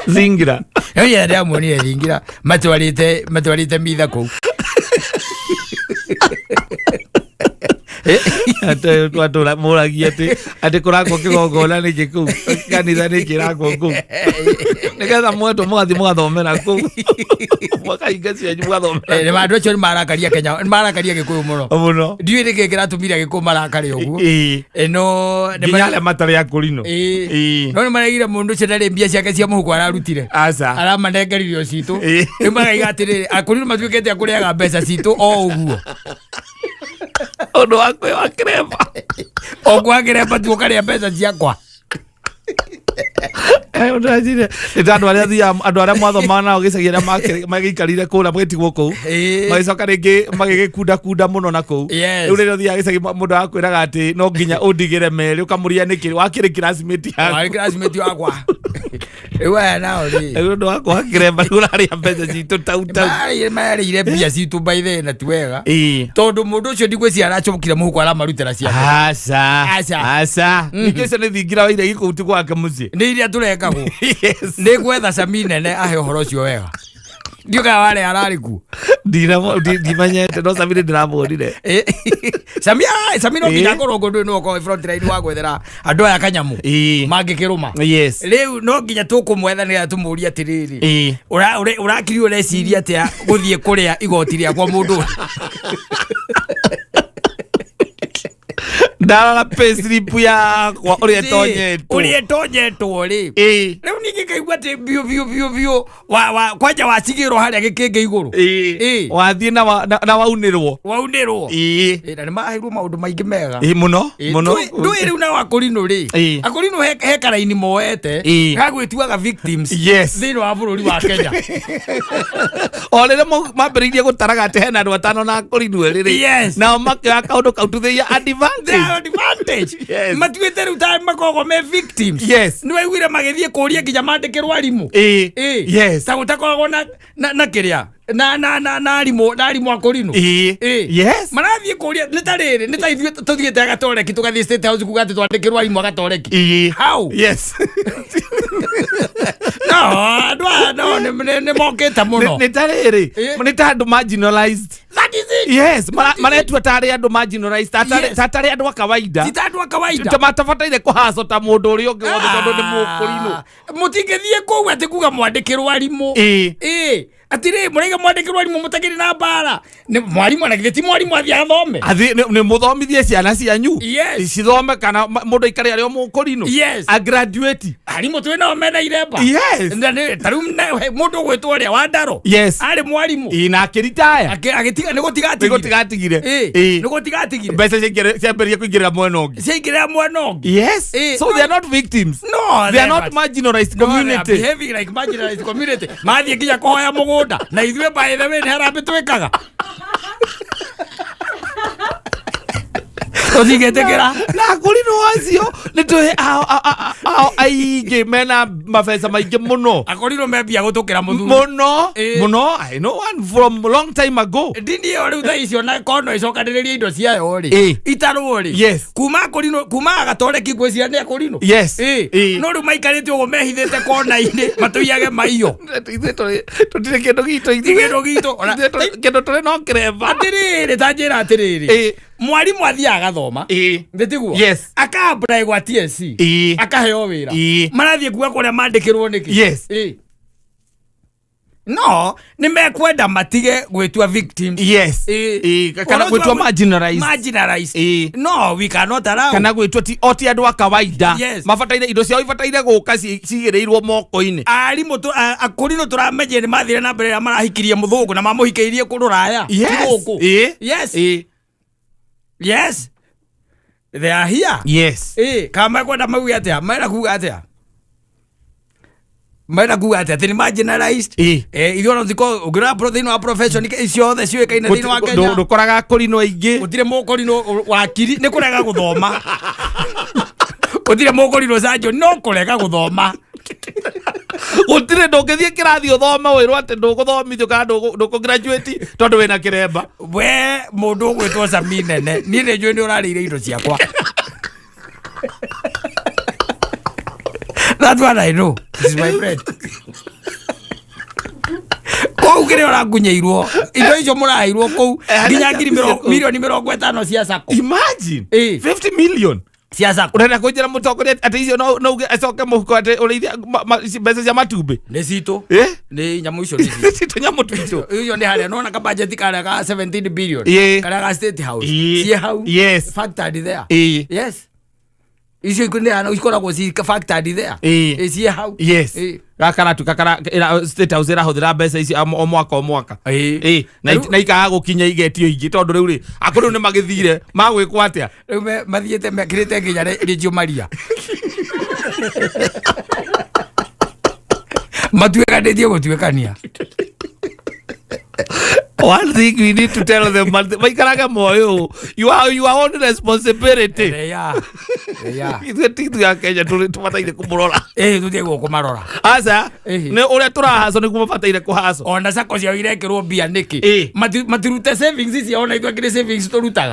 Zingira. Nĩo rĩa ndĩramuonire thingira matwarĩte mitha kũu. Atĩ mũragia atĩ kũrakwo kĩgongona nĩkĩ kũu kanitha nĩkĩ ĩrakwo kũu nĩgetha mwetwo mũgathiĩ mũgathomera kũu mũkahinga cianyu mũgathomera Nĩ andũ acio nĩ marakaria Kenya, nĩ marakaria Gĩkũyũ mũno. mũno. Ndiũĩ nĩkĩ kĩratũmire Gĩkũyũ marakare ũguo. Ĩĩ. No nĩ nginya arĩa matarĩ akũrinũ. Ĩĩ. Ĩĩ. No nĩ maraigire mũndũ ũcio ndarĩ mbia ciake cia mũhuko ararutire. Aca. Aramanengerire o citũ. Ĩĩ. Rĩu maraiga atĩrĩrĩ, akũrinũ matuĩkĩte a kũrĩaga mbeca citũ o ũguo. Ũndũ wa kwĩwa kĩremba. O kwa kĩremba tu ũkarĩa mbeca ciakwa. Nĩ ta andũ arĩa thiaga andũ arĩa mwathomaga nao gĩcagi arĩa magĩikarire kũu na magĩtigwo kũu Ĩĩ. magĩcoka rĩngĩ magĩgĩkundakunda mũno na kũu. Yes. Rĩu rĩrĩa ũthiaga gĩcagi mũndũ agakwĩraga atĩ no nginya ũndigĩre merĩ ũkamũria nĩkĩ wakĩrĩ classmate yaku. Warĩ classmate wakwa. Rĩu aya nao rĩ. Rĩu ũndũ wa kwaga kĩremba rĩu ũrarĩa mbeca citũ tau tau. Marĩire mbia citũ by the way na ti wega. Ĩĩ. Tondũ mũndũ ũcio ndigwĩciria aracokire mũhuko aramarutĩra ciake. Aca. Aca. Aca. Ningĩ ũcio nĩ thingira wa iregi kũu ti gwake mũciĩ. Nĩ iria tũrekagwo. Yes. Nĩ gwetha cami nene ahe ũhoro ũcio wega. Ndiũĩ kana warĩ ararĩ kuo. Ndimenyete no Samiri ndĩramuonire. Sami Sami no nginya Ĩĩ. akorwo ngũndũ no ũkorwo front line wa gwethera andũ aya kanyamũ Ĩĩ. mangĩkĩrũma. Yes. Rĩu no nginya tũkũmwetha nĩgetha tũmũrie atĩrĩrĩ. Ĩĩ. Ũrakiri ũreciria atĩa gũthiĩ kũrĩa igoti rĩakwa mũndũ. Ndarora payslip yakwa ũrĩa ĩtonyetwo. Ũrĩa ĩtonyetwo rĩ. Ĩĩ. Rĩu ningĩ ngaigua atĩ biũ biũ biũ biũ kwanja wacigĩrwo harĩa gĩkĩngĩ igũrũ. Ĩĩ. Ĩĩ. Wathiĩ na waunĩrwo. Waunĩrwo. Ĩĩ. Ĩĩ, na nĩ maheirwo maũndũ maingĩ mega. Ĩĩ mũno Ĩĩ, mũno. Ndũĩ rĩu nao akũrinũ rĩ. Ĩĩ. Akũrinũ he karaini moete Ĩĩ. ga gwĩtuaga victims Yes. thĩinĩ wa bũrũri wa Kenya. O rĩrĩa mambĩrĩirie gũtaraga atĩ hena andũ atano na akũrinũ erĩ rĩ. Yes. Nao makĩoya kaũndũ kau to their advantage. Their advantage. Yes. Matuĩte rĩu ta makoragwo me victims. Yes. Nĩ waiguire magĩthiĩ kũria nginya mandĩkĩrwo arimũ. Ĩĩ. Ĩĩ. Yes. Ta gũtakoragwo na kĩrĩa na arimũ na arimũ akũrinũ. Ĩĩ. Ĩĩ. Yes. Marathiĩ kũria nĩ ta rĩrĩ nĩ ta ithuĩ tũthiĩte agatoreki tũgathiĩ State House kuga atĩ twandĩkĩrwo arimũ agatoreki. Ĩĩ. How? Yes. No, andũ aya no nĩ mokĩte mũno. Nĩ ta rĩrĩ Ĩĩ. nĩ ta andũ marginalized. That is it. Yes, maretua tarĩ andũ marginalized Yes. tatarĩ andũ a kawaida. Ti ta andũ a kawaida. Ta matabataire kũhacwo ta mũndũ ũrĩa ũngĩ wothe tondũ nĩ mũkũrinũ. Mũtingĩthiĩ kũu atĩ kuga mwandĩkĩrwo arimũ. Ĩĩ. Ĩĩ. Atĩrĩ mũraiga mwandĩkĩrwo arimũ mũtakĩrĩ na mbara. Nĩ mwarimũ na githĩ ti mwarimũ athiĩ athome. Athiĩ nĩ mũthomithie ciana cianyu. Yes. Cithome kana mũndũ aikare arĩ o mũkũrinũ. Yes. A graduate. Arimũ twĩ nao mena iremba. Yes. Na nĩ- ta rĩu mũndũ ũgwĩtwo ũrĩa wa Ndaro. Yes. Arĩ mwarimũ. Ĩĩ na akĩritaya. Agĩtiga nĩ gũtiga Nĩ atigire. gũtiga atigire. Ĩĩ. Ĩĩ. Nĩ gũtiga atigire. Mbeca ciambĩrĩria kũingĩrĩra mwena ũngĩ. Ciaingĩrĩra mwena ũngĩ. Yes. Ĩĩ. So they are not victims. No, They are not marginalized No, they are community. behaving like marginalized community. Mathiĩ nginya kũhoya mũgũnda na ithuĩ by the way nĩ harambĩ twĩkaga. Tũtingĩtĩkĩra. Na akũrinũ acio nĩ tũĩ ao aingĩ mena mabeca maingĩ mũno. Akorirwo membia gũtũkĩra mũthuri. Mũno. Ĩĩ. Mũno. I know one from long time ago. Ndini ĩyo rĩu thaa icio na kono ĩcokanĩrĩrie indo ciayo rĩ, Ĩĩ. itarwo rĩ, kuma akũrinũ kuma agatoreki ngwĩciria nĩ akũrinũ. Yes. Ĩĩ. No rĩu maikarĩte ũguo mehithĩte kona-inĩ matũiyage maiyo. Ithuĩ tũtirĩ kĩndũ gitũ ithuĩ. Kĩndũ gitũ, ona- Ithuĩ kĩndũ tũrĩ no kĩremba. Atĩrĩrĩ, ta njĩra atĩrĩrĩ, mwarimũ athiaga agathoma, nĩ tiguo? Aka apply gwa TSC, akaheo wĩra. Marathiĩ kuga kũrĩa mandĩkĩrwo nĩkĩ? No nĩ mekwenda matige gwĩtua victims. Ĩĩ, kana Ũhoro ũcio gwĩtua marginalized. Marginalized. No we cannot allow. Kana gwĩtua ti o ti andũ a kawaida. Mabataire indo ciao ibataire gũka cigĩrĩirwo moko-inĩ. Arimũ akũrinũ tũramenyire nĩ mathire na mbere ĩrĩa marahikirie mũthũngũ na mamũhikĩirie kũrũraya, ti gũkũ. Yes. Yes, they are here. Ĩĩ, kana mekwenda mauge atĩa? Marenda kuga atĩa? Marenda kuga atĩa atĩ nĩ marginalized? Ithuĩ ona thikũ ũngĩrora thĩinĩ wa profession ciothe ciũĩkaine thĩinĩ wa Kenya, Ndũkoraga akũrinũ aingĩ. Gũtirĩ mũkũrinũ wakiri, nĩ kũrega gũthoma. Gũtirĩ mũkũrinũ surgeon, no kũrega gũthoma. Gũtirĩ, ndũngĩthiĩ kĩrathi ũthome wĩrwo atĩ ndũgũthomithio kana ndũkũ graduate tondũ wĩna kĩremba. We mũndũ ũgwĩtwo Sami nene, niĩ nĩ njũĩ nĩ ũrarĩire indo ciakwa. That's what I know. This is my friend. Kũu kĩrĩa ũrakunyeirwo indo icio mũraheirwo kũu, nginya ngiri 50 milioni cia sacco. Imagine. 50 million. Cia sacco. Ũrenda kũnjĩra mũtongoria atĩ icio no uge acoke mũhuko atĩ ũrĩithia mbeca cia matumbĩ? Nĩ citũ. Nĩ nyamũ icio nĩ citũ. Citũ nyamũ twitũ. Icio nĩ harĩa nona kabajeti karĩa ka 17 billion, karĩa ga State House, ciĩ hau. Factored there. Yes, icio nĩ ikoragwo ci factored there. Ĩ, ciĩ hau. Gaka karatuĩka kara State House ĩrahũthĩra mbeca ici o mwaka o mwaka. Na na ikaga gũkinya igetio ingĩ tondũ rĩu rĩ akũrũ rĩu nĩ magĩthire magwĩkwo atĩa? Rĩu mathiĩte mekĩrĩte nginya Reggio Maria, matuĩkanĩtie gũtuĩkania. One thing we need to tell them, maikarage moyo, you are your own responsibility. Yeah. Ithuĩ ti ithuĩ a Kenya tũrĩ tũbataire kũmũrora. Ĩ, tũthiĩ gũkũmarora. Aca. Nĩ ũrĩa tũrahaco nĩguo mabataire kũhaco. Ona sacco ciao irekĩrwo mbia nĩkĩ? Matirute savings ciao, na ithuĩ akĩrĩ savings tũrutaga.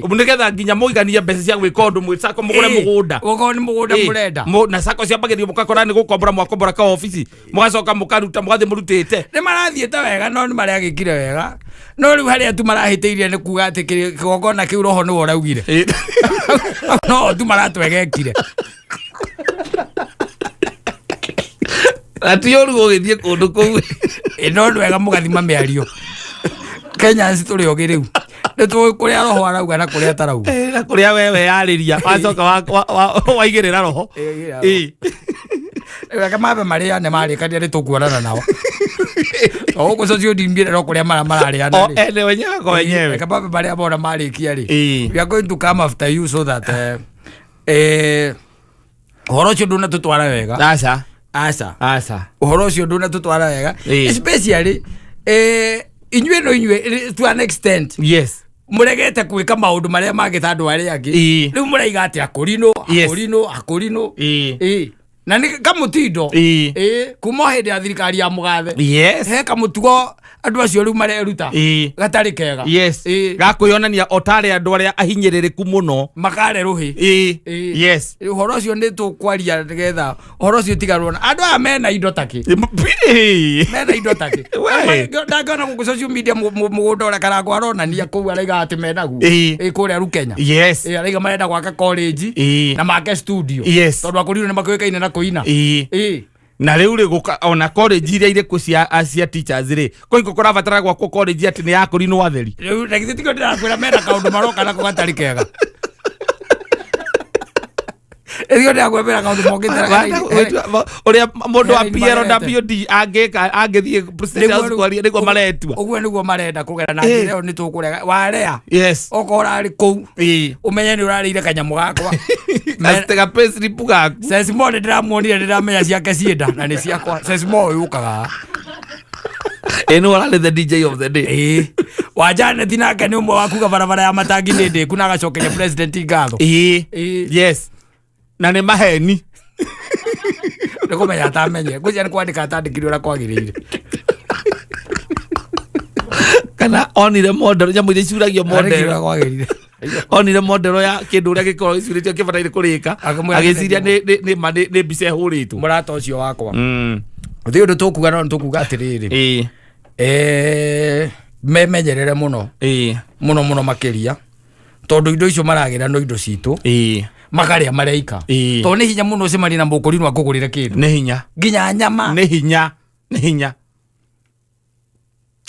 Nĩgetha nginya mũiganie mbeca cia gwĩka ũndũ mwĩ sacco mũgũre mũgũnda. Okorwo nĩ mũgũnda mũrenda. Na sacco ciambagĩrĩrio mũgakora nĩ gũkombora mwakombora ka obici, mũgacoka mũkaruta mũgathiĩ mũrutĩte. Nĩ marathiĩte wega, no nĩ maragĩkire wega, no rĩu harĩa tu marahĩtĩirie nĩ kuga atĩ kĩgongona kĩu roho nĩwe ũraugire. No tu maratwegekire. Na ti ũru gũgĩthiĩ kũndũ kũu. Ĩ, no nĩ wega mũgathima mĩario. Kenyans tũrĩ ogĩ rĩu, nĩ tũĩ kũrĩa roho arauga na kũrĩa atarauga. Na kũrĩa we weyarĩria wacoka waigĩrĩra roho. Ĩ, waigĩrĩra roho. Rĩu reke mambe marĩane, marĩkania nĩ tũkuonana nao o gũkũ social media, no kũrĩa mararĩana o rĩ. Ene wenyewe kwa wenyewe. Reke mambe marĩa mona marĩkia rĩ, we are going to come after you so that ũhoro ũcio ndũnatũtwara wega. Aca. Aca. Aca. Ũhoro ũcio ndũnatũtwara wega, especially inyuĩ no inyuĩ to an extent mũregete gwĩka maũndũ marĩa mangĩ ta andũ arĩa angĩ. Rĩu mũraiga atĩ akũrinũ, akũrinũ, akũrinũ. Na nĩ kamũtindo. Ĩ, kuma o hĩndĩ ya thirikari ya mũgathe, he kamũtugo andũ acio rĩu mareruta gatarĩ kega. Gakwĩonania o tarĩ andũ arĩa ahinyĩrĩrĩku mũno. Makare rũhĩ. Ũhoro ũcio nĩ tũkwaria nĩgetha ũhoro ũcio ũtigarwo na andũ aya mena indo takĩ, mena indo takĩ. Ndangĩona gũkũ social media mũgũnda ũrĩa Karango aronania kũu, araiga atĩ menaguo. Ĩ, kũrĩa Rukenya. Ĩ, araiga marenda gwaka college na make studio, tondũ akũrinũ nĩ makĩũĩkaine na kũina. Na rĩu rĩ gũka ona college iria irĩkũ cia teachers rĩ, kũhingo kũrabatara gwakwo college atĩ nĩ ya kũrinwo atheri. Rĩu na githĩ tikĩo ndĩrakwĩra mena kaũndũ maroka nako gatarĩ kega? Ĩthio ndĩrakwĩra mena kaũndũ mokĩte. Ũrĩa mũndũ wa Hena magerete. PLWD angĩka angĩthiĩ State House kwaria nĩguo maretua. Ũguo nĩguo marenda kũgera na njĩra ĩyo nĩ tũkũrega warea. Okorwo ũrarĩ kũu, ũmenye nĩ ũrarĩire kanyamũ gakwa. Ga payslip gaku. Sesimo nĩ ndĩramuonire, ndĩramenya ciake ciĩnda na nĩ ciakwa. Sesimo ũyũ ũkaga. Ĩ, nĩ wararĩ the DJ of the day. Ĩĩ, Wa Janet nake nĩ ũmwe wa kuga barabara ya matangi nĩ ndĩku na agacokeria president ngatho. Ĩĩ. Ĩĩ. Yes, na nĩ maheni. Nĩ kũmenya atamenye, ngwĩciria nĩ kwandĩka atandĩkire ũrĩa kwagĩrĩire. Kana onire model nyamũ iria icuragio. Andĩkire Model. ũrĩa kwagĩrĩire. Onire model ya kĩndũ ũrĩa gĩkoragwo gĩcurĩtio kĩbataire kũrĩka. Akĩmwĩra. Agĩciria nĩ ma nĩ mbica ĩhũrĩtwo. Mũrata ũcio wakwa, gũtirĩ ũndũ tũkuga, no nĩ tũkuga atĩrĩrĩ, memenyerere mũno, mũno mũno makĩria, tondũ indo icio maragĩra no indo citũ, makarĩa mareika. Tondũ nĩ hinya mũno ũcemanie na mũkũrinwo akũgũrĩre kĩndũ. Nĩ hinya. Nginya nyama. Nĩ hinya, nĩ hinya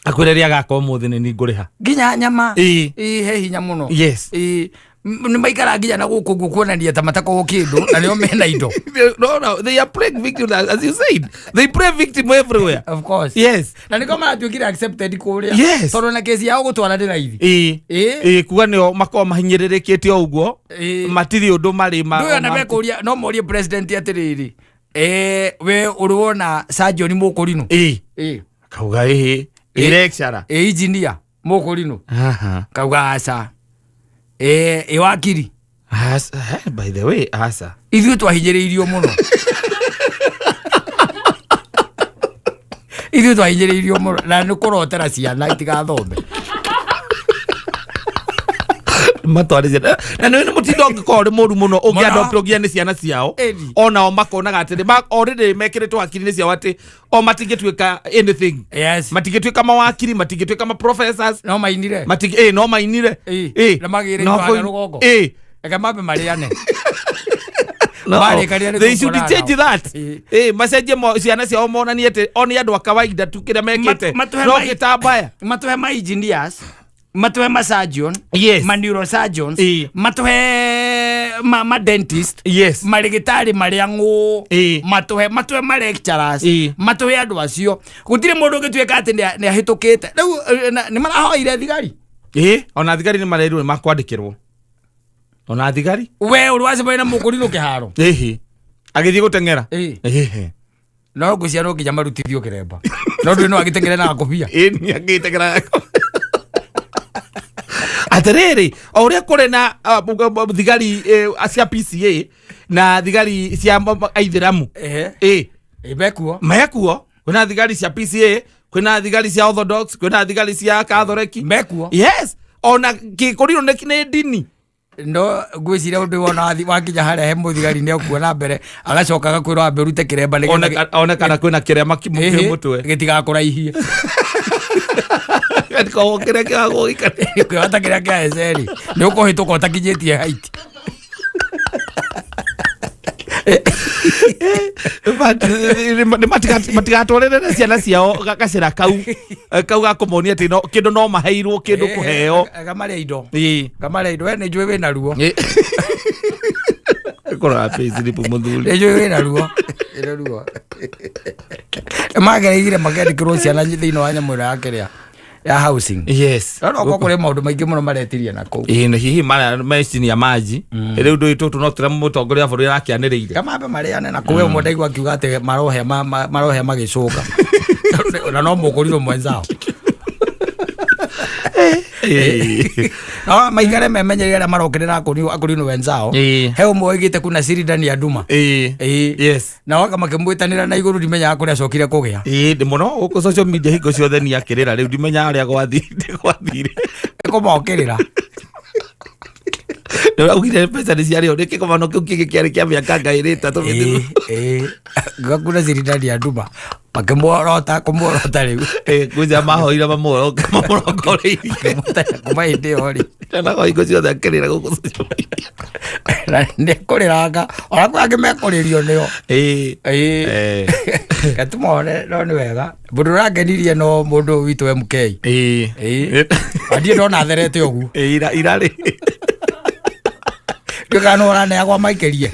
akwĩre rĩa gaka ũmũthĩ nĩ ningũrĩha. Nginya nyama. Ĩĩ. He hinya mũno. Yes. Ĩĩ. Nĩ maikara nginya na gũkũ ũguo kuonania ta matakorwo kĩndũ na nĩo mena indo. No, they are playing victim, as you said, they play victim everywhere. Of course. Na nĩko maratuĩkire accepted kũrĩa. Tondũ na kesi yao gũtwara nĩ raithi. Ĩĩ. Ĩĩ, kuga nĩo makoragwo mahinyĩrĩrĩkĩte o ũguo. Matirĩ ũndũ marĩ ma. Ndũyũ ona mekũria, no morie president atĩrĩrĩ, we ũrĩ wona surgeon mũkũrinũ? Ĩĩ. Kauga ĩĩ, ĩ lecturer. Engineer mũkũrinũ? Aha. Kauga aca. Ĩ wakiri? Asa, by the way, asa. Ithuĩ twahinyĩrĩirio mũno, ithuĩ twahinyĩrĩirio mũno na nĩ kũrotera ciana itigathome. Matwarĩ ciana na nĩ mũtindo ũngĩkorwo ũrĩ mũru mũno ũngĩadoptwo nginya nĩ ciana ciao. Ĩni. Onao makonaga atĩ already mekĩrĩtwo hakiri-inĩ ciao atĩ o matingĩtuĩka anything. Matingĩtuĩka mawakiri, matingĩtuĩka ma professors. No mainire. No mainire. Ĩ, na magĩre No indo harĩa rũgongo. Reke mambe marĩane. No, Marĩkania nĩ they should tũkũrara. change that. Ĩ. Macenjie ciana ciao monanie atĩ o nĩ andũ a kawaida tu kĩrĩa mekĩte. Matũhe No gĩtambaya. Matũhe ma engineers, matũhe ma surgeon, ma neurosurgeons, matũhe ma dentist, marĩgĩtarĩ marĩa ng'ũ, matũhe ma lecturers, matũhe andũ acio. Gũtirĩ mũndũ ũngĩtuĩka atĩ nĩ ahĩtũkĩte rĩu, nĩ marahoire thigari. Ĩ, ona thigari nĩ marerirwo nĩ makwandĩkĩrwo, ona thigari. We ũrĩ wacemania na mũkũrinũ kĩharo? Ĩhĩ, agĩthiĩ gũteng'era. Ĩhĩ. No ngwĩciria no nginya marutithio kĩremba, no ndũĩ no agĩteng'ere na gakobia. Ĩ, nĩ agĩteng'era. Atĩrĩrĩ, o ũrĩa kũrĩ na thigari cia PCA na thigari cia aithĩramu. Ĩ, mekuo. Mekuo. Kwĩna thigari cia PCA, kwĩna thigari cia Orthodox, kwĩna thigari cia Catholic. Mekuo. Yes, ona gĩkũrinũ nĩ ndini. No ngwĩciria ũndũ wona wakinya harĩa he mũthigari nĩ akuona mbere, agacoka agakwĩrwo wambe ũrute kĩremba nĩgetha One kana kwĩna kĩrema kĩ mũtwe. Gĩtigakũraihie. Gĩtikorwo kĩrĩa kĩragwo gĩikare. Kwĩhota kĩrĩa kĩa eseri nĩ ũkũhĩtũka ũtakinyĩtie haiti. But, nĩ matigatwarĩrĩre ciana ciao gacĩra kau, kau ga kũmonia atĩ kĩndũ no maheirwo kĩndũ kũheo. Gamarĩa indo. Gamarĩa indo. We nĩ njũĩ wĩna ruo. Kũrora payslip mũthuri. Nĩ njũĩ wĩna ruo, wĩna ruo. Magereire makĩandĩkĩrwo ciana thĩinĩ wa nyamũ ĩno ya kĩrĩa ya housing. No okorwo kũrĩ maũndũ maingĩ mũno maretirie na kũu. Ĩĩ, nĩ hihi mara mecini ya maji rĩu ndũĩ tũtũ no tũrĩa mũtongoria wa bũrũri arakĩanĩrĩire. Kamambe marĩane na kũu. Ũmwe ndaigua akiuga atĩ marohe marohe magĩcũnga na no mũkũrirwo mwenzao. No maikare memenyereire arĩa marokĩrĩra akũrinũ wenzao. He ũmwe oigĩte kuna siri ndani ya nduma. Na waka makĩmwĩtanĩra na igũrũ, ndimenyaga kũrĩa acokire kũgĩa. Ĩĩ, ndĩ mũno gũkũ social media hingo ciothe ni akĩrĩra. Rĩu ndimenyaga ũrĩa gwathire. Kũmokĩrĩra. Nĩ ũraugire mbeca nĩ ciarĩo nĩ kĩgomano kĩu kĩngĩ kĩarĩ kĩa mĩaka nga ĩrĩ ĩtatũ mĩthiru. Ĩĩ, ngakuna siri ndani ya nduma, makĩmuorota kũmuorota rĩu. Ngwĩciria mahoire mamũrongoreirie. Makĩmwĩtania kuma hĩndĩ ĩyo rĩ. Nyonaga hingo ciothe akĩrĩra gũkũ social media. Na nĩ kũrĩranga, ona kwĩ angĩ mekũrĩrio nĩo. Ĩĩ. Gatumone no nĩ wega mũndũ ũrangenirie no mũndũ witũ MK. Ĩĩ. Andiĩ ndona atherete ũguo. Ĩĩ, ira irarĩ Ndiũĩ kana nĩ ũraneagwo maikĩrie.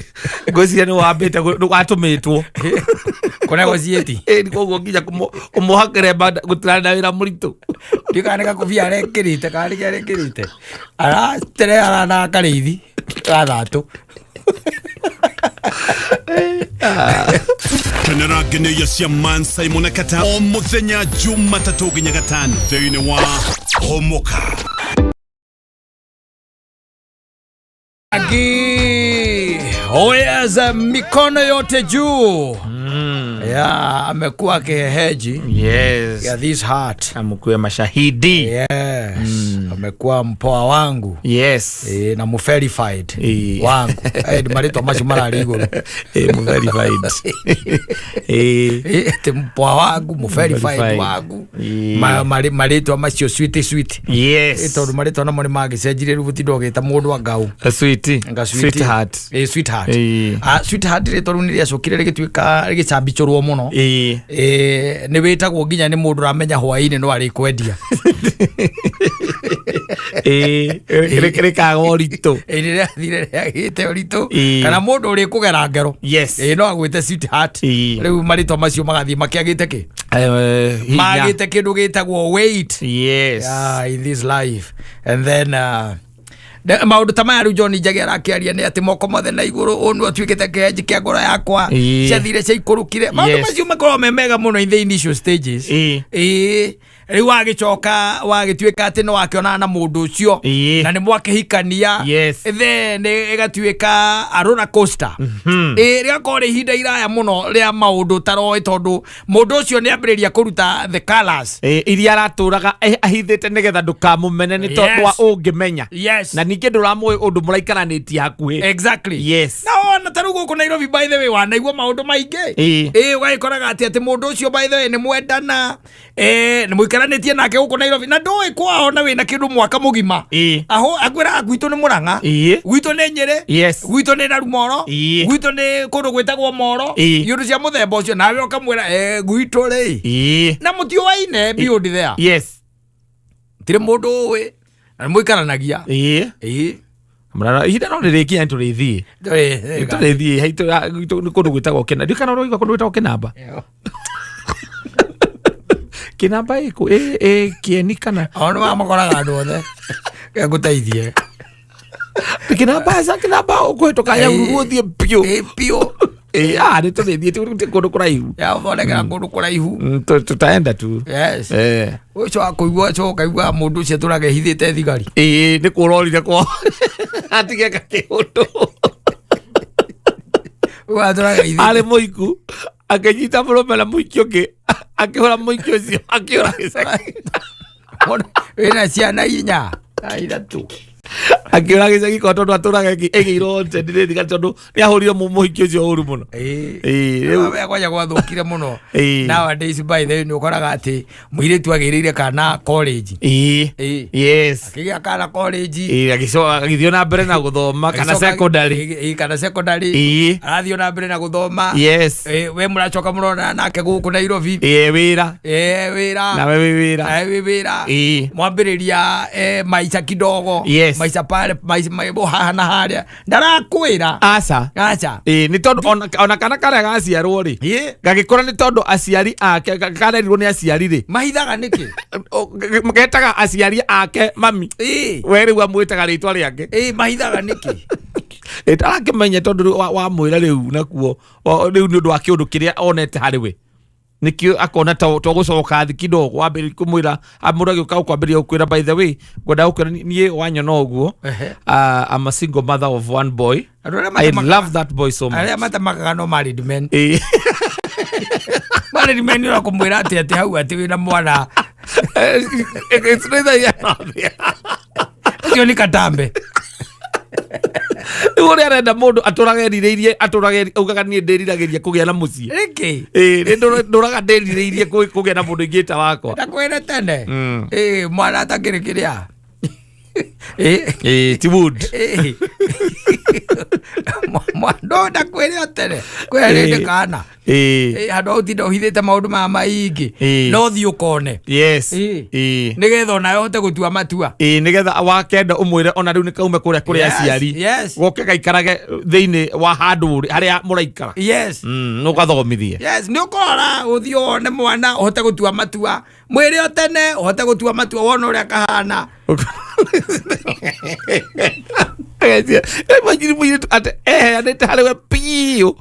Ngwĩciria nĩ wambĩte nĩ watũmĩtwo. Kũnegotiate. Ĩĩ, koguo nginya kũmũha kĩremba gũtirarĩ na wĩra mũritũ. Ndiũĩ kana nĩ gakobia arekĩrĩte kana nĩkĩ arekĩrĩte, aratere arana karĩithi gathatũ. Kenera ngenyeia cia Man Simon Kata o muthenya Jumatatũ nginya Gatano thĩinĩ wa Homoka. Agi. Oh yes, mikono yote juu. Yeah, amekuwa kiheheji Yes. ya this heart. Amkuwe mashahidi. Yes. Amekuwa mpoa wangu. Yes. E, na muverified wangu. Nĩ marĩtwa macio mararĩ igũrũ. Muverified. Atĩ mpoa wangu, muverified Verified. wangu. Marĩtwa macio sweet sweet. Yes. Tondũ marĩtwa namo nĩ magĩcenjirie rĩu gũtinda ũgĩta mũndũ angau. Sweet. Nga sweet. Sweetheart. Sweetheart. Sweetheart rĩtwa rĩu nĩ rĩacokire rĩgĩtuĩka rĩgĩcambicũrwo mũno. Nĩ wĩtagwo nginya nĩ mũndũ ũramenya hwaĩ-inĩ no arĩkwendia. Rĩkaga ũritũ. Rĩrĩa rĩagĩte ũritũ. Kana mũndũ ũrĩkũgera ngero. Yes. No agwĩte sweetheart. Rĩu marĩtwa macio magathiĩ makĩagĩte kĩ? Hinya. Magĩte kĩndũ gĩtagwo weight. Yes. Yeah, in this life. And then maũndũ ta maya rĩu John Njagi arakĩaria nĩ atĩ moko mothe na igũrũ ũũ nĩ atuĩkĩte kĩhenji kĩa ngoro yakwa ciathire ciaikũrũkire. Maũndũ macio makoragwo me mega mũno in the initial stages. Rĩu wagĩcoka wagĩtuĩka atĩ nĩ wakĩonana na mũndũ ũcio na nĩ mwakĩhikania. Then ĩgatuĩka a roller coaster. Rĩgakorwo rĩ ihinda iraya mũno rĩa maũndũ ũtaroĩ tondũ mũndũ ũcio nĩ ambĩrĩria kũruta the colours. Iria aratũraga ahithĩte nĩgetha ndũkamũmene nĩ tondũ wa ũngĩmenya. Na ningĩ ndũramũĩ ũndũ mũraikaranĩtie hakuhĩ. Exactly. Yes. Na ona ta rĩu gũkũ Nairobi by the way wanaigua maũndũ maingĩ. Ũgagĩkoraga atĩ mũndũ ũcio by the way nĩ mwendana, nĩ mũikaranĩtie nake gũkũ Nairobi na ndũĩ kwao na wĩna kĩndũ mwaka mũgima. Aho akwĩraga gwitũ nĩ Mũrang'a. Gwitũ nĩ Nyĩrĩ. Gwitũ nĩ Narumoro. Gwitũ nĩ kũndũ gwĩtagwo Moro. Iũndũ cia mũthemba ũcio nawe ũkamwĩra gwitũ rĩ. Na mũtiũaine beyond there. Yes. Tirĩ mũndũ ũĩ na nĩ mũikaranagia. Mũrara ihinda no rĩrĩkinya nĩ tũrĩthiĩ. Nĩ tũrĩthiĩ haitũ gwitũ nĩ kũndũ gwĩtagwo Kĩnamba. Ndiũĩ kana ũraigua kũndũ gwĩtagwo Kĩnamba. Kĩnamba ĩkũ ĩ Kĩeni kana Ao nĩ makoraga andũ othe. Ngũteithie. Kĩnamba aca Kĩnamba ũkũhĩtũka Nyahururu ũthiĩ biũ. Biũ. Nĩ tũrĩthiĩ ti kũndũ kũraihu. Ya ũthondekera kũndũ kũraihu. Tutaenda tu. Yes. Ũcio wa kũigua ũcio ũkaigua mũndũ ũcio atũraga ehithĩte thigari. Nĩ kũrorire kwao. Atige kakĩũndũ. Atũraga ehithĩte. Arĩ mũiku akĩnyita mũrũme na mũiki ũngĩ akĩhũra mũiki ũcio akĩũra gĩcagi. Wĩna ciana inya na ithatũ. Akĩũra gĩcagi kwa tondũ atũraga ĩgĩirwo nĩ thigari tondũ nĩ ahũrire mũhiki ũcio ũru mũno. Rĩu kwanja gwathũkire mũno. Nowadays by the way nĩ ũkoraga atĩ mũirĩtu agĩrĩire kana college. Yes. Akĩgĩa kana college. Agĩcoka agĩthiĩ na mbere na gũthoma kana secondary. Kana secondary. Arathiĩ na mbere na gũthoma. Yes. We mũracoka mũrona nake gũkũ Nairobi. Wĩra. Wĩra. Nawe wĩ wĩra. Nawe wĩ wĩra. Mwambĩrĩria maica kidogo. Yes. Maica pale maica haha na harĩa. Ndarakwĩra. Aca. Aca. Nĩ tondũ ona kana karĩa gaciarwo rĩ. Gagĩkũra nĩ tondũ aciari ake karerirwo nĩ aciari rĩ. Mahithaga nĩkĩ? Getaga aciari ake mami. We rĩu amwĩtaga rĩtwa rĩake. Mahithaga nĩkĩ? Tarakĩmenya tondũ wamwĩra rĩu nakuo rĩu nĩ ũndũ wa kĩũndũ kĩrĩa onete harĩ we. Nĩkĩo akona to gũcoka thĩ kidogo wambĩrĩria kũmwĩra mũndũ agĩũka gũkwambĩrĩria gũkwĩra by the way ngwenda gũkwĩra niĩ wanyona ũguo. I'm a single mother of one boy. I love that boy so much. Arĩa matamakaga no married men. Married men nĩ ũrakũmwĩra atĩ hau atĩ wĩna mwana. It's neither here nor there. Ũcio nĩ katambe. Rĩu ũrĩa arenda mũndũ atũrage erirĩirie atũrage augaga niĩ ndĩriragĩria kũgĩa na mũciĩ. Nĩkĩ? Nĩ ndũraga ndĩrirĩirie kũgĩa na mũndũ ingĩta wakwa. Ndakwĩra tene. Mwana atakĩrĩ kĩrĩa. Ti wood. No ndakwĩra tene. Kwĩra rĩndĩ kana. Handũ ha ũtinda ũhithĩte maũndũ maya maingĩ. No thiĩ ũkone. Yes. Nĩgetha onawe ũhote gũtua matua. Nĩgetha wakenda ũmwĩre ona rĩu nĩ kaume kũrĩa kũrĩ aciari. Yes. Goke gaikarage thĩinĩ wa handũ harĩa mũraikara. Yes. Nĩ ũgathomithie. Yes, nĩ ũkora ũthiĩ wone mwana ũhote gũtua matua. Mwĩre o tene ũhote gũtua matua wone ũrĩa kahana. Imagine mũirĩtu atĩ eheanĩte harĩ we biũ.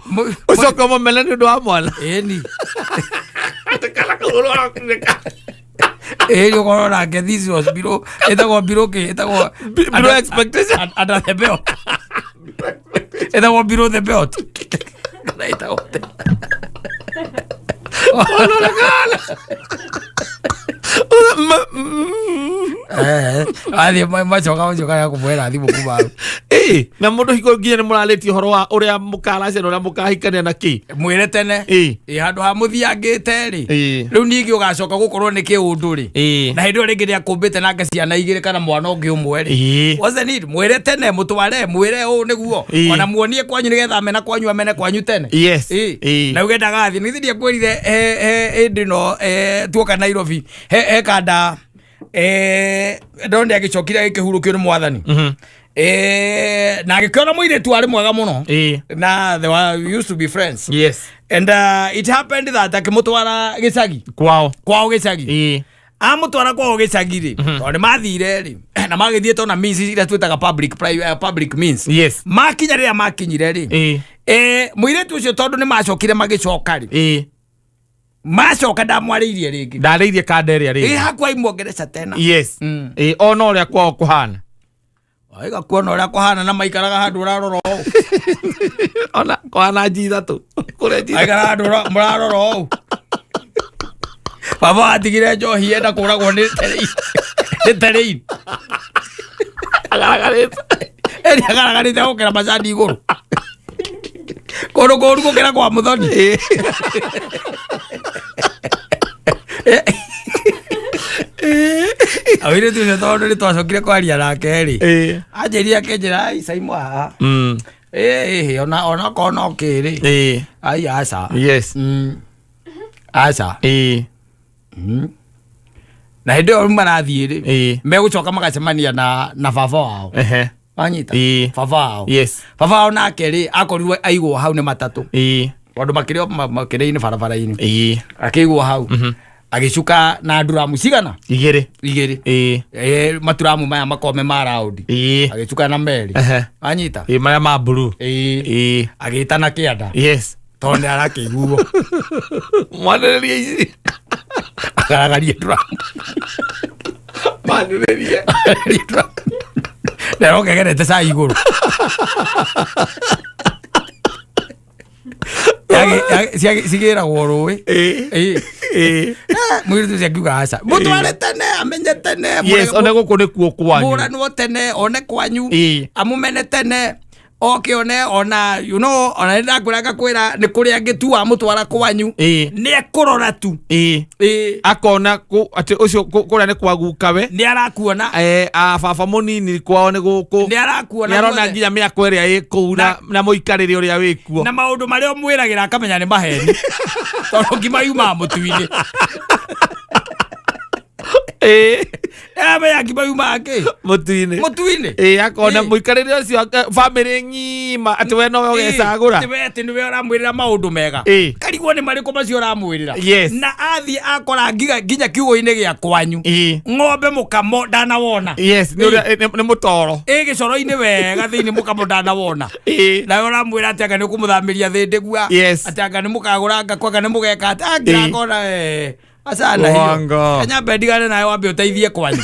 Ũcoke ũmũmene nĩ ũndũ wa mwana. Ĩni. Atĩ kana kau ũrĩa Ĩĩ ũkorwo nake this was below, ĩtagwo below kĩ, ĩtagwo Below expectation. Under the belt. Ĩtagwo below the belt. Kana ĩtagwo atĩa? Athiĩ macoka macoka ya kũmwĩra thimũ kuma hau. Ĩĩ, na mũndũ hingo nginya nĩ mũrarĩtie ũhoro wa ũrĩa mũkaracia na ũrĩa mũkahikania na kĩ. Mwĩre tene. Ĩĩ. Ĩ handũ ha mũthiangĩte rĩ, Ĩĩ. rĩu ningĩ ũgacoka gũkorwo nĩ kĩũndũ rĩ, Ĩĩ. na hĩndĩ ĩyo rĩngĩ nĩakũmbĩte nake ciana igĩrĩ kana mwana ũngĩ ũmwe rĩ. Ĩĩ. What's the need? Mwĩre tene, mũtware, mwĩre ũũ nĩguo. Ĩĩ. Ona muonie kwanyu nĩgetha amene kwanyu, amene kwanyu tene. Yes. Ĩĩ. Ĩĩ. Na uge ndagathiĩ. Nĩ githĩ ndiakwĩrire he hĩndĩ ĩno tuoka Nairobi he kanda ndona agĩcokire agĩkĩhurũkio nĩ mwathani. Na agĩkĩona mũirĩtu arĩ mwega mũno. Ĩĩ. Na they were we used to be friends. Yes. And it happened that akĩmũtwara gĩcagi. Kwao. Kwao gĩcagi. Ĩĩ. Amũtwara kwao gĩcagi rĩ, tondũ nĩ mathire rĩ, na magĩthiĩte ona means iria twĩtaga public means. Yes. Makinya rĩrĩa makinyire rĩ, Ĩĩ. Mũirĩtu ũcio tondũ nĩ macokire magĩcoka rĩ, Ĩĩ. macoka ndamwarĩirie rĩngĩ. Ndarĩirie kanda ĩrĩa Ĩ rĩngĩ. hakuwa imwongereca tena. Yes. Ĩĩ, ona ũrĩa kwao kũhana. Aiga kuona ũrĩa kũhana na maikaraga handũ ũrarora ũũ. Ona kũhana nji ithatũ. Kũrĩa nji ithatũ. Maikaraga handũ mũrarora ũũ. Baba atigire njohi enda kũragwo nĩ terrain. Nĩ terrain. Agaragarĩte. Eri agaragarĩte gũkĩra macani igũrũ. Kũndũ kũũru gũkĩra kwa Mũthoni. Aũirĩtu ũcio tondũ nĩ twacokire kwaria nake rĩ, Ĩĩ. anjĩrire akĩnjĩra, "Ai, Saimo haha." Ĩĩ, ona okorwo no kĩrĩ. Ĩĩ. Ai, aca. Yes. Aca. Ĩĩ. Na hĩndĩ ĩyo marathiĩ rĩ, Ĩĩ. megũcoka magacemania na baba wao. Ehe. Wanyita? Ĩĩ. Baba wao. Yes. Baba wao nake rĩ, akorirwo aigwo hau nĩ matatũ. Ĩĩ. Tondũ makĩrĩ o makĩrĩ-inĩ barabara-inĩ. Ĩĩ. Akĩigwo hau. Agĩcuka na nduramu cigana? Igĩrĩ. Igĩrĩ. Ĩĩ. Maturamu maya makome ma raundi. Ĩĩ. Agĩcuka na meri. Ehe. Wanyita? Ĩĩ, marĩa ma blue. Ĩĩ. Ĩĩ. Agĩtana kĩanda. Yes. Tondũ nĩ arakĩiguo. Mwanĩrĩria ici. Agaragarie nduramu. Mwanĩrĩria. Agaragarie nduramu. Na arokegerete cai igũrũ. Cigĩragwo rũĩ. Ĩĩ. Ĩĩ. Ĩĩ. Mũirĩtu ũcio akiuga aca. Mũtware tene, amenye tene, Yes, one gũkũ nĩkuo kwanyu. mũranwo tene, one kwanyu, Ĩĩ. amũmene tene, oke one ona you know ona nĩ ndakwĩra ngakwĩra nĩ kũrĩ angĩ tu wamũtwara kwanyu. Ĩĩ. Nĩ ekũrora tu. Ĩĩ. Ĩĩ. Akona atĩ ũcio kũrĩa nĩ kwa gukawe. Nĩ arakuona. A baba mũnini kwao nĩ gũkũ. Nĩ arakuona Nĩ arona guothe. nginya mĩako ĩrĩa ĩ kũu na mũikarĩre ũrĩa wĩ kuo. Na maũndũ marĩa ũmwĩragĩra akamenya nĩ maheni. Tondũ ngima yumaga mũtu-inĩ. Ĩĩ. Aramenya ngima yumaga kĩ? Mũtu-inĩ. Mũtu-inĩ. Ĩĩ, akona Ĩĩ. mũikarĩre ũcio bamĩrĩ ng'ima atĩ we nowe ũgecagũra. Ĩĩ, atĩ nĩwe ũramwĩrĩra maũndũ mega. Ĩĩ. Karigwo nĩ marĩkũ macio ũramwĩrĩra. Yes. Na athiĩ akora nginya kiugũ-inĩ gĩa kwanyu. Ĩĩ. Ng'ombe mũkamo ndanawona. Yes, nĩ ũrĩa nĩ mũtoro. Ĩ gĩcoro-inĩ wega thĩinĩ mũkamo ndanawona. Ĩĩ. Nawe ũramwĩra atĩ anga nĩ ũkũmũthamĩria thĩndĩ gua. Yes. Atĩ anga nĩ mũkagũra ngakũ, anga nĩ mũgeka atĩ akira Ĩĩ. akona, acana hiyo. Wanga. Kanyambe ndigane nawe wambe ũteithie kwanyu.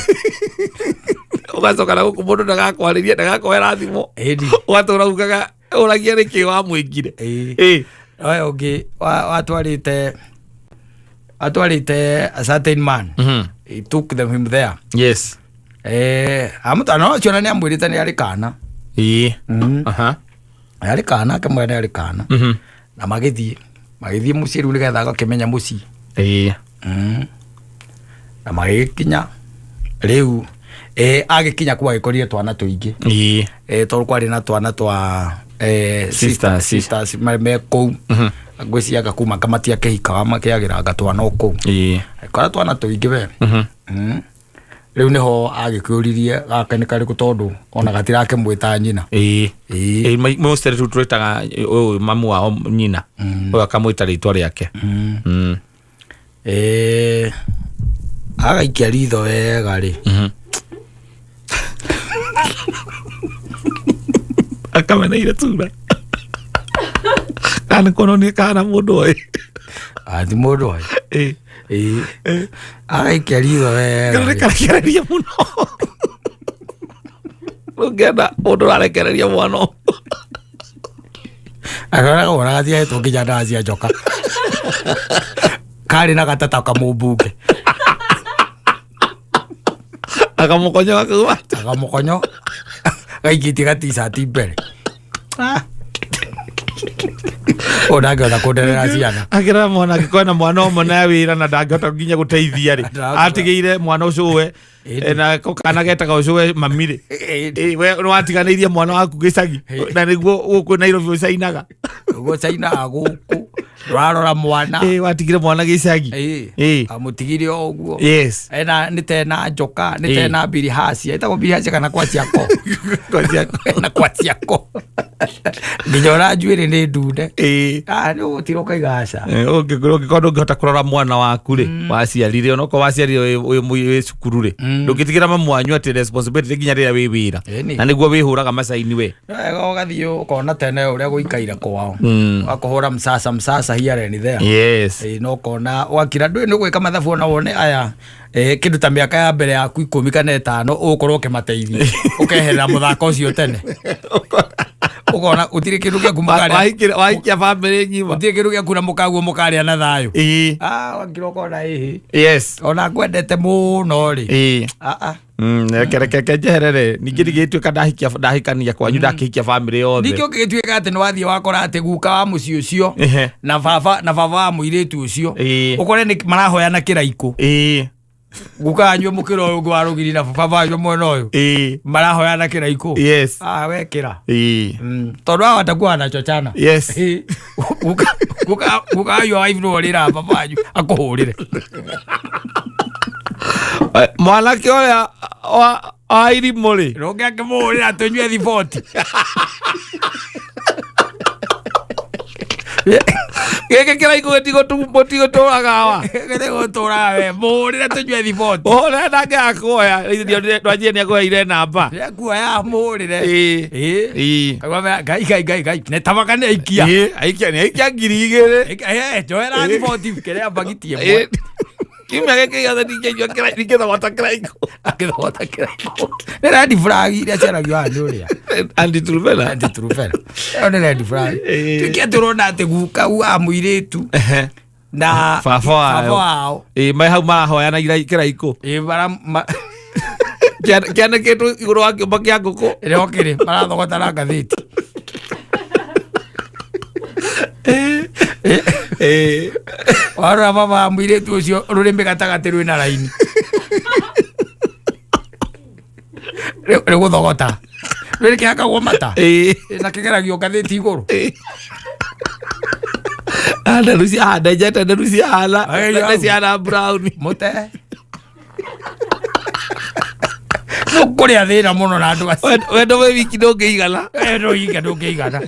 Ũgacoka na gũkũ mũndũ ndagakwarĩria, ndagakoera thimũ. Ĩni. Ũgatũra ugaga ũragia nĩkĩ wamwĩkire. Ĩĩ. Ĩĩ. Oya ũngĩ watwarĩte a certain man. He took them him there. Yes. Amũtwara no ũcio ona nĩ amwĩrĩte nĩ arĩ kana. Ĩĩ. Aha. Arĩ kana, akĩmwĩra nĩ arĩ kana. Na magĩthiĩ mũciĩ rĩu nĩgetha agakĩmenya mũciĩ. Ĩĩ. Na magĩgĩkinya rĩu, agĩkinya kũu agĩkorire twana tũingĩ. Ĩĩ. Tondũ kwarĩ na twana twa Sisters. sisters me kũu. Ngwĩciria anga kuma kamatia kĩhikaga makĩagĩranga twana o kũu. Ĩĩ. Agĩkora twana tũingĩ we. Rĩu nĩho agĩkĩũririe gaka nĩ karĩkũ tondũ ona gatirakĩmwĩta nyina. Ĩĩ. Ĩĩ. Ĩĩ, mostly rĩu twĩtaga ũyũ mamu wao nyina. Ũyũ akamwĩta rĩtwa rĩake. Agaikia ritho wega rĩ. Akameneire tura. Kana nĩ kuonania kana mũndũ oĩ. Ti mũndũ oĩ. Ĩĩ. Agaikia ritho wega. Nĩ karekereria mũno. Ndũngĩenda mũndũ ũrarekereria mwana ũguo. Akona gona gatiahetwo nginya ndawa cia njoka. Karĩ na gatata kamũmbunge. Akamũkonyo gakauma. Akamũkonyo gaikĩtie gaticati mbere. Ah. Ũyũ ndangĩhota kũnderera ciana. Akĩrora mwana angĩkorwo na mwana ũmwe na wĩra na ndangĩhota nginya gũteithia rĩ, Ndangĩhota. atigĩire mwana ũcio we Ĩndĩ. na ko kana getaga ũcio we mami rĩ. Ĩndĩ. We nĩ watiganĩirie mwana waku gĩcagi na nĩguo gũkũ Nairobi ũcainaga. Ũguo cainaga gũkũ ndũrarora mwana. Watigire mwana gĩcagi. Ĩĩ. Amũtigire o ũguo. Yes. Ena nĩ tena njoka nĩ Ĩĩ. tena birihacia ĩtagwo birihacia kana kwa ciako. Kwa ciako. Na kwa ciako. Nginya ona njuĩrĩ nĩ ndune. Ĩĩ. Ah, nĩ ũgũtira ũkaiga aca. Ũngĩkorwo ndũngĩhota kũrora mwana waku rĩ, waciarire onokorwo waciarire wĩ cukuru rĩ, ndũngĩtigĩra mamu wanyu atĩ responsibility nginya rĩrĩa wĩ wĩra Ĩni. na nĩguo wĩhũraga macaini we. Nĩ wega ũgathiĩ ũkona tene ũrĩa gũikaire kwao. Ũgakũhũra msasa msasa here and there. Yes. Ĩĩ, na ũkona wakira ndũĩ nĩ gwĩka mathabu ona wone aya kĩndũ ta mĩaka ya mbere yaku 10 kana 5 ũgũkorwo ũkĩmateithia ũkeherera mũthako ũcio tene ũkona gũtirĩ kĩndũ gĩaku mũkarĩa Wahikia bamĩrĩ ng'ima. gũtirĩ kĩndũ gĩaku na mũkaguo mũkarĩa na thayũ. Ĩĩ. Ah, wakira ũkona ĩhĩ Yes. ona ngwendete mũno rĩ. Ĩĩ. Ah, ah. Reke reke reke njeherere ningĩ ndigĩtuĩka ndahikia ndahikania kwanyu ndakĩhikia bamĩrĩ yothe. Ningĩ ũngĩgĩtuĩka atĩ nĩ wathiĩ wakora atĩ guka wa mũciĩ ũcio Ehe. na baba na baba wa mũirĩtu ũcio Ĩĩ. ũkore nĩ marahoyana kĩraikũ. Ĩĩ. Guka anyue mũkĩra ũyũ ũngĩ wa rũgiri na baba anyue mwena ũyũ Ĩĩ. marahoyana kĩraikũ. Yes. Ah, wekĩra. Ĩĩ. Tondũ hawa watakuwa wanachochana. Yes. Ĩĩ. Guka guka guka wanyu wa wife nĩwe ũrĩraga baba wanyu akũhũrĩre. Mwanake ũrĩa wa irimũ rĩ. Rũngĩ akĩmũhũrĩra tũnyue thiboti. Gĩkĩ kĩraikũ gĩtigũtũraga wa. Gĩtigũtũraga we mũhũrĩre tũnyue thiboti. Ũrĩa ndangĩaga kuoya ndwanjie nĩ akuoeire namba. Nĩakuoya mũhũrĩre. Ĩĩ. Ĩĩ. Ĩĩ. Kaigua ngai ngai ngai ngai nĩ tabaka nĩ aikia. Ĩĩ, aikia nĩ aikia 2000. Njoera thiboti kĩrĩa mbagiti ĩmwe. Ĩĩ. Kiumia gĩkĩ gĩothe ndingĩnyua ndingĩthogota kĩraikũ. Akĩthogota kĩraikũ. Nĩ red flag iria ciaragio haha nĩ ũrĩa. Andy Truvena. Andy Truvena. Ĩyo nĩ red flag. Ĩĩ. Tuĩke atĩ ũrona atĩ guka wa mũirĩtu na Baba wao. baba wao. Ĩĩ, me hau marahoyana kĩraikũ. Ĩĩ, bara Kĩanĩkĩtwo igũrũ wa kĩũmba kĩa ngũkũ. ĩrĩa okĩrĩ marathogota na ngathĩti. Ĩĩ. Warora baba wa mũirĩtu ũcio rũrĩmĩ gatagatĩ rwĩna raini. Rĩgũthogota. Rĩrĩ kĩhakagwo mata. Ĩĩ. Na kĩgeragio ngathĩti igũrũ. Ah, nderu ciahana ndenjete nderu ciahana Ai, nĩ ciahana brown. Mũte. Nĩũkũrĩa thĩna mũno na andũ acio. Wendo wĩ wiki ndũngĩigana. Wendo wiki ndũngĩigana.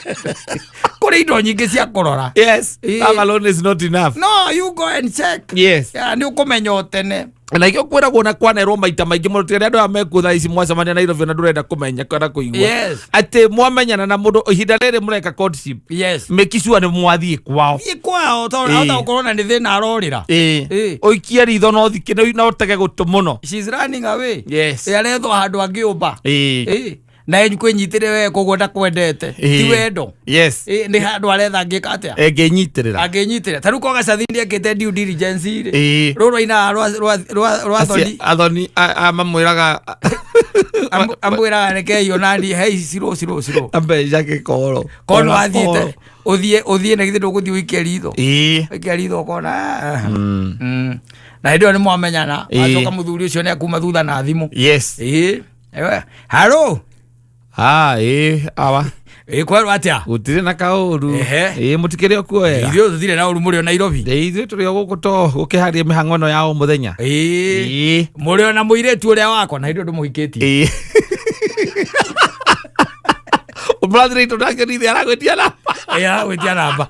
Kũrĩ indo nyingĩ cia kũrora. Yes. Ĩĩ. Love alone is not enough. No, you go and check. Yes. Ya, nĩ ũkũmenya o tene. Na ikĩo kwĩragwo na kwanerwo maita maingĩ mũno tiga andũ aya mekuo thaa ici mwacemania Nairobi na ndũrenda kũmenya kana kũigua. Yes. Atĩ mwamenyana na mũndũ ihinda rĩrĩ mũreka courtship. Yes. Make sure nĩ mwathiĩ kwao. Thiĩ kwao tondũ Ĩĩ. ahota gũkorwo na nĩ thĩna arorĩra. Ĩĩ. Ĩĩ. Ũikie ritho no thikĩ no ũtege gũtũ mũno. She's running away. Yes. Ĩ, arethwo handũ angĩũmba. Ĩĩ. Ĩĩ. Na kwĩnyitĩre we koguo ndakwendete. Ĩĩ. Ti wendo. Yes. Ĩĩ, nĩ handũ aretha angĩka atĩa? Ĩngĩnyitĩrĩra. Angĩnyitĩrĩra. Ta rĩu ko Gacathi nĩekĩte due diligence rĩ. Ĩĩ. Rũrũ rwainaga rwa Athoni. Athoni mamwĩraga Amwĩraga rekei onani hei ciro ciro ciro. ambeca gĩkoro. Korwo nĩ wathiĩte ũthiĩ na githĩ ndũgũthiĩ ũikie ritho. Ĩĩ. Ũikie ritho ũkona. Na hĩndĩ ĩyo nĩ mwamenyana. Ĩĩ. Acoka mũthuri ũcio nĩ akuma thutha na thimũ. Yes. Ĩĩ. Ewe. Haro. Ah, ĩĩ, awa. Ĩĩ kwerwo atĩa? Gũtirĩ na kaũru. Ehe. Ĩĩ, mũtikĩrĩ o kuo wega. Ithuĩ tũtirĩ na ũru mũrĩ o Nairobi. Ĩĩ, ithuĩ tũrĩ o gũkũ to gũkĩharia mĩhang'o ĩno ya o mũthenya. Ĩĩ. Ĩĩ. Mũrĩ o na mũirĩtu ũrĩa wakwa na hĩndĩ ĩyo ndũmũhikĩtie. Ĩĩ. Ũmũrathĩrĩtwo nake nithe aragwĩtia namba. Ĩĩ aragwĩtia namba.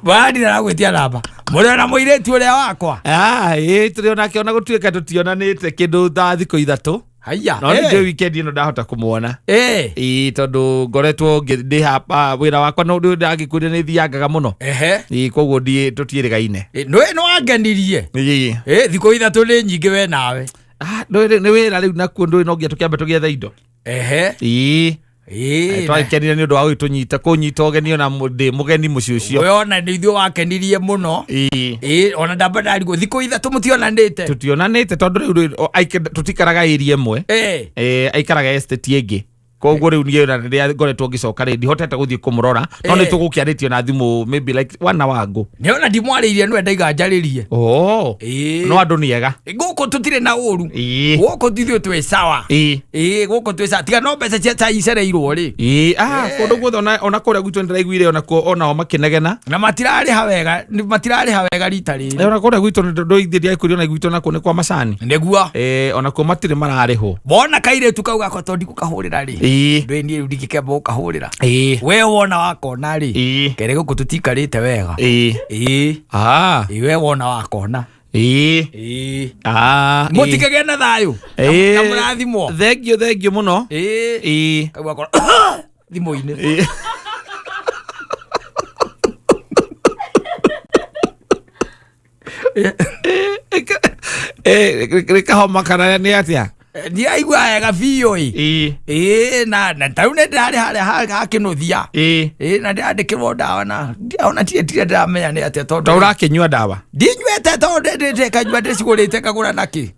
Badi aragwĩtia namba. Mũrĩ o na mũirĩtu ũrĩa wakwa. Ah, ĩĩ, tũrĩ o nake ona gũtuĩka tũtionanĩte kĩndũ ta thikũ 3. Haiya. No nĩ njũĩ weekend ĩno ndahota kũmuona. Eh. Ĩĩ, tondũ ngoretwo ndĩ hapa wĩra wakwa no ndangĩkwĩra nĩ thiangaga mũno. Ehe. Ĩĩ, koguo ndiĩ tũtiĩrĩgaine. Nĩ nĩ wangenirie. Ĩĩ. Thikũ ithatũ nĩ nyingĩ we nawe. Ah, nĩ wĩra rĩu nakuo ndũĩ no nginya tũkĩambe tũgĩethe indo. Ehe. Ĩĩ. Twakenire nĩ ũndũ wa gũgĩtũnyita kũnyita ũgeni ona ndĩ mũgeni mũciĩ ũcio. We ona nĩ ithuĩ wakenirie mũno. Ĩĩ. Ona ndamba ndarigwo thikũ ithatũ mũtionanĩte. Tũtionanĩte tondũ rĩu tũtikaraga area ĩmwe. Aikaraga estate ĩngĩ. Koguo rĩu niĩ ona rĩrĩa ngoretwo ngĩcoka rĩ ndihotete gũthiĩ kũmũrora no nĩ tũgũkĩarĩtie na thimũ maybe like one hour ago. Nĩ ona ndimwarĩirie nĩwe ndaiga njarĩrie. Oh. No andũ nĩ ega. Gũkũ tũtirĩ na ũru. Gũkũ ithuĩ twĩ sawa. Gũkũ twĩ sawa. Tiga no mbeca cia cai icereirwo rĩ. Ah, kũndũ guothe ona kũrĩa gwitũ nĩndĩraiguire ona kuo onao makĩnegena. Na matirarĩha wega, matirarĩha wega rita rĩrĩ. Ona kũrĩa gwitũ ndũithiĩ ndiakwĩrire ona gwitũ nakuo nĩ kwa macani. Nĩguo. Ona kuo matirĩ mararĩhwo. Wona kairĩtu kau gakwa tondũ ndigũkahũrĩra rĩ. Ndũĩ niĩ rĩu ndingĩkĩamba gũkahũrĩra. We wona wakona rĩ. Kere gũkũ tũtikarĩte wega. We wona wakona. Mũtikagĩe na thayũ. Na mũrathimwo. Thengiũ, thengiũ mũno. Kau akora thimũ-inĩ. Nĩ kahoma kana nĩ atĩa? Ndiraigua wega biũ ĩ. Na ta rĩu nĩ ndĩrarĩ harĩa hakĩnũthia. Na ndĩrandĩkĩrwo ndawa na ona ndirĩ ndĩramenya nĩ atĩa tondũ Ta ũrakĩnyua ndawa? Ndinyuĩte tondũ ndĩkanyua ndĩcigũrĩte ngagũra nakĩ?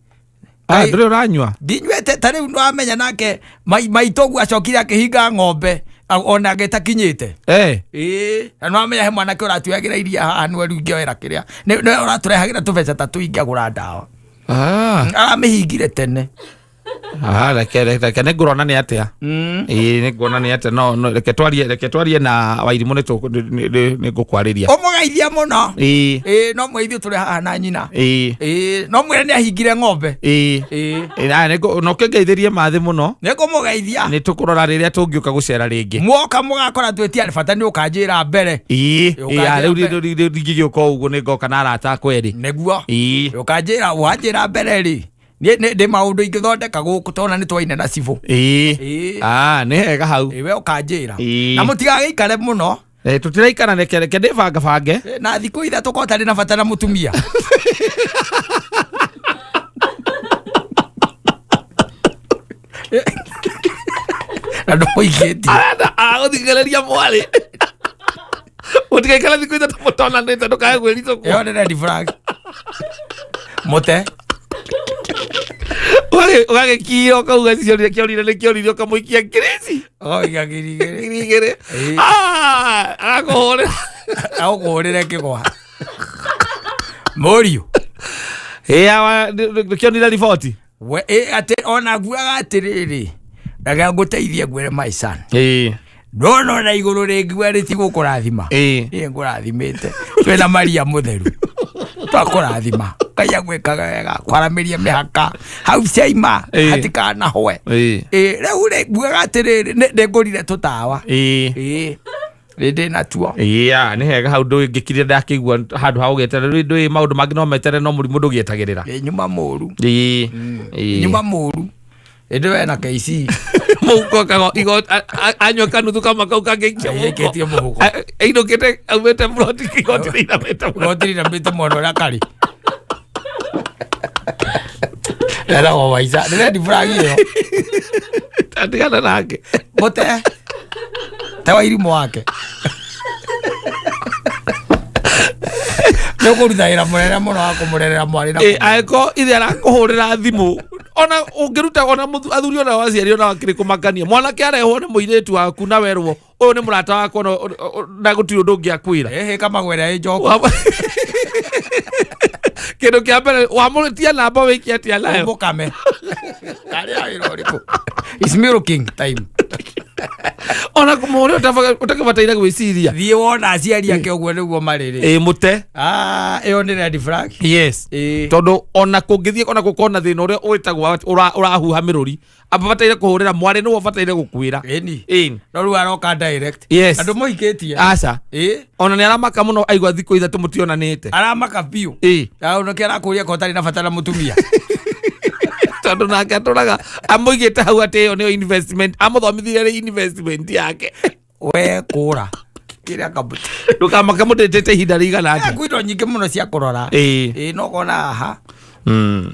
Ah, ndũrĩ ũranyua? Ndinyuĩte ta rĩu nĩwamenya nake maitũ ũguo acokire akĩhinga ng'ombe ona agĩtakinyĩte. Na nĩwamenya he mwanake ũratuagĩra iria haha nĩwe rĩu ingĩoera kĩrĩa. Nĩwe ũratũrehagĩra tũbeca ta tũingĩ agũra ndawa. Aramĩhingire tene. Ah, reke nĩ ngũrona nĩ atĩa. Nĩ nguona nĩ atĩa. No, no, reke twarie na Wairimũ nĩ ngũkwarĩria. Ũmũgeithie mũno. No mwĩithuĩ tũrĩ haha na nyina. No mwĩre nĩ ahingire ng'ombe. No kĩngeithĩrie mathĩ mũno. Nĩ ngũmũgeithia. Nĩ tũkũrora rĩrĩa tũngĩũka gũcera rĩngĩ. Mwoka mũgakora twĩtia bata nĩ ũkanjĩra mbere. Ũkanjĩra Rĩu mbere. rĩu ndingĩgĩũka ũguo nĩ ngoka na arata akwa erĩ. Nĩguo. Ũkanjĩra, wanjĩra mbere rĩ. Nĩ maũndũ ingĩthondeka gũkũ tondũ nĩ twaina na cibũ. Ah, nĩ hega hau. We ũkanjĩra. Na mũtigagĩikare mũno. Tũtiraikara, reke ndĩbangabange. Na thikũ ithatũ korwo ũtarĩ na bata na mũtumia. Na ndũmũikĩtie. Arenda agũthikĩrĩria mwarĩ. Mũtigaikare thikũ ithatũ mũtonanĩte ndũkae kwĩricũkwo. Ĩyo nĩ red flag. Mũte. Ũgagĩkinya ũkauga ciorire, kĩorire, nĩ kĩorire, ũkamũikia ngirĩci. Ũkamũikia ngiri igĩrĩ. Ngiri igĩrĩ. Agakũhũrĩra. Agũkũhũrĩre kĩgwa. Mũriũ. Awa, nĩkĩonire riboti? We, atĩ ona nguaga atĩrĩrĩ, reke ngũteithie ngwĩre my son. Ndona ona igũrũ rĩngiuga rĩtigũkũrathima. Niĩ ngũrathimĩte. Twĩna Maria mũtheru. Twakũrathima. Ngai agwĩkaga wega, kwaramĩria mĩhaka. Hau ciaima, hatikanahwe. Rĩu rĩ, nguaga atĩrĩrĩ, nĩngũrire tũtawa. Nĩ ndĩ natuo. Ya, nĩ hega hau ndũngĩkirire ndakĩigua handũ ha gũgĩeterera. Rĩu ndũĩ maũndũ mangĩ no meterere no mũrimũ ndũgĩetagĩrĩra. Nyuma mũru. Nyuma mũru. Ĩndĩ we na KC. Mũhuko kago, igo, anyua kanuthu kama kau kangĩikia mũhuko. Aikĩtie mũhuko. Ainũkĩte, aumĩte ploti, igoti rĩinamĩte mwena. Igoti rĩinamĩte mwena ũrĩa karĩ. Etagwo Waica. Nĩ red flag ĩyo. Atigana nake. Mũte. Te wa irimũ wake. Nĩ ũkũruta wĩra mũnene mũno wa kũmũrerera mwarĩ na kũmũrera. Angĩkorwo ithe arakũhũrĩra thimũ, ona ũngĩruta ona athuri ona aciari ona akĩrĩ kũmakania. Mwanake arehwo nĩ mũirĩtu waku na werwo ũyũ nĩ mũrata wakwa na gũtirĩ ũndũ ũngĩ akwĩra. Kamagwĩra ĩ njoku. Kĩndũ kĩa mbere, wamũrĩtia namba wĩke atĩa nayo? Ũmũkame. Karĩa wĩra ũrĩkũ? It's milking time. Ona kũmũhũrĩra ũtakĩbataire gwĩciria. Thiĩ wona aciari ake ũguo nĩguo marĩ rĩ. Mũte. Ĩyo nĩ red flag. Yes. Tondũ ona kũngĩthiĩ ona gũkorwo na thĩna ũrĩa wĩtagwo ũrahuha mĩrũri, abataire kũhũrĩra mwarĩ nĩwe ũbataire gũkwĩra. Ĩni. Ĩni. No rĩu aroka direct. Yes. Andũ mũhikĩtie. Aca. Ona nĩ aramaka mũno aigua thikũ ithatũ mũtionanĩte. Aramaka biũ. Na ũndũ kĩ arakũria ko ũtarĩ na bata na mũtumia. Tondũ nake atũraga amũigĩte hau atĩ ĩyo nĩyo investment, amũthomithirie rĩ investment yake. We kũra kĩrĩa kamũtĩ. Ndũkamake mũtĩtĩte ihinda rĩigana atĩa. Kwĩ indo nyingĩ mũno cia kũrora. Ĩĩ. Ĩĩ, no kona haha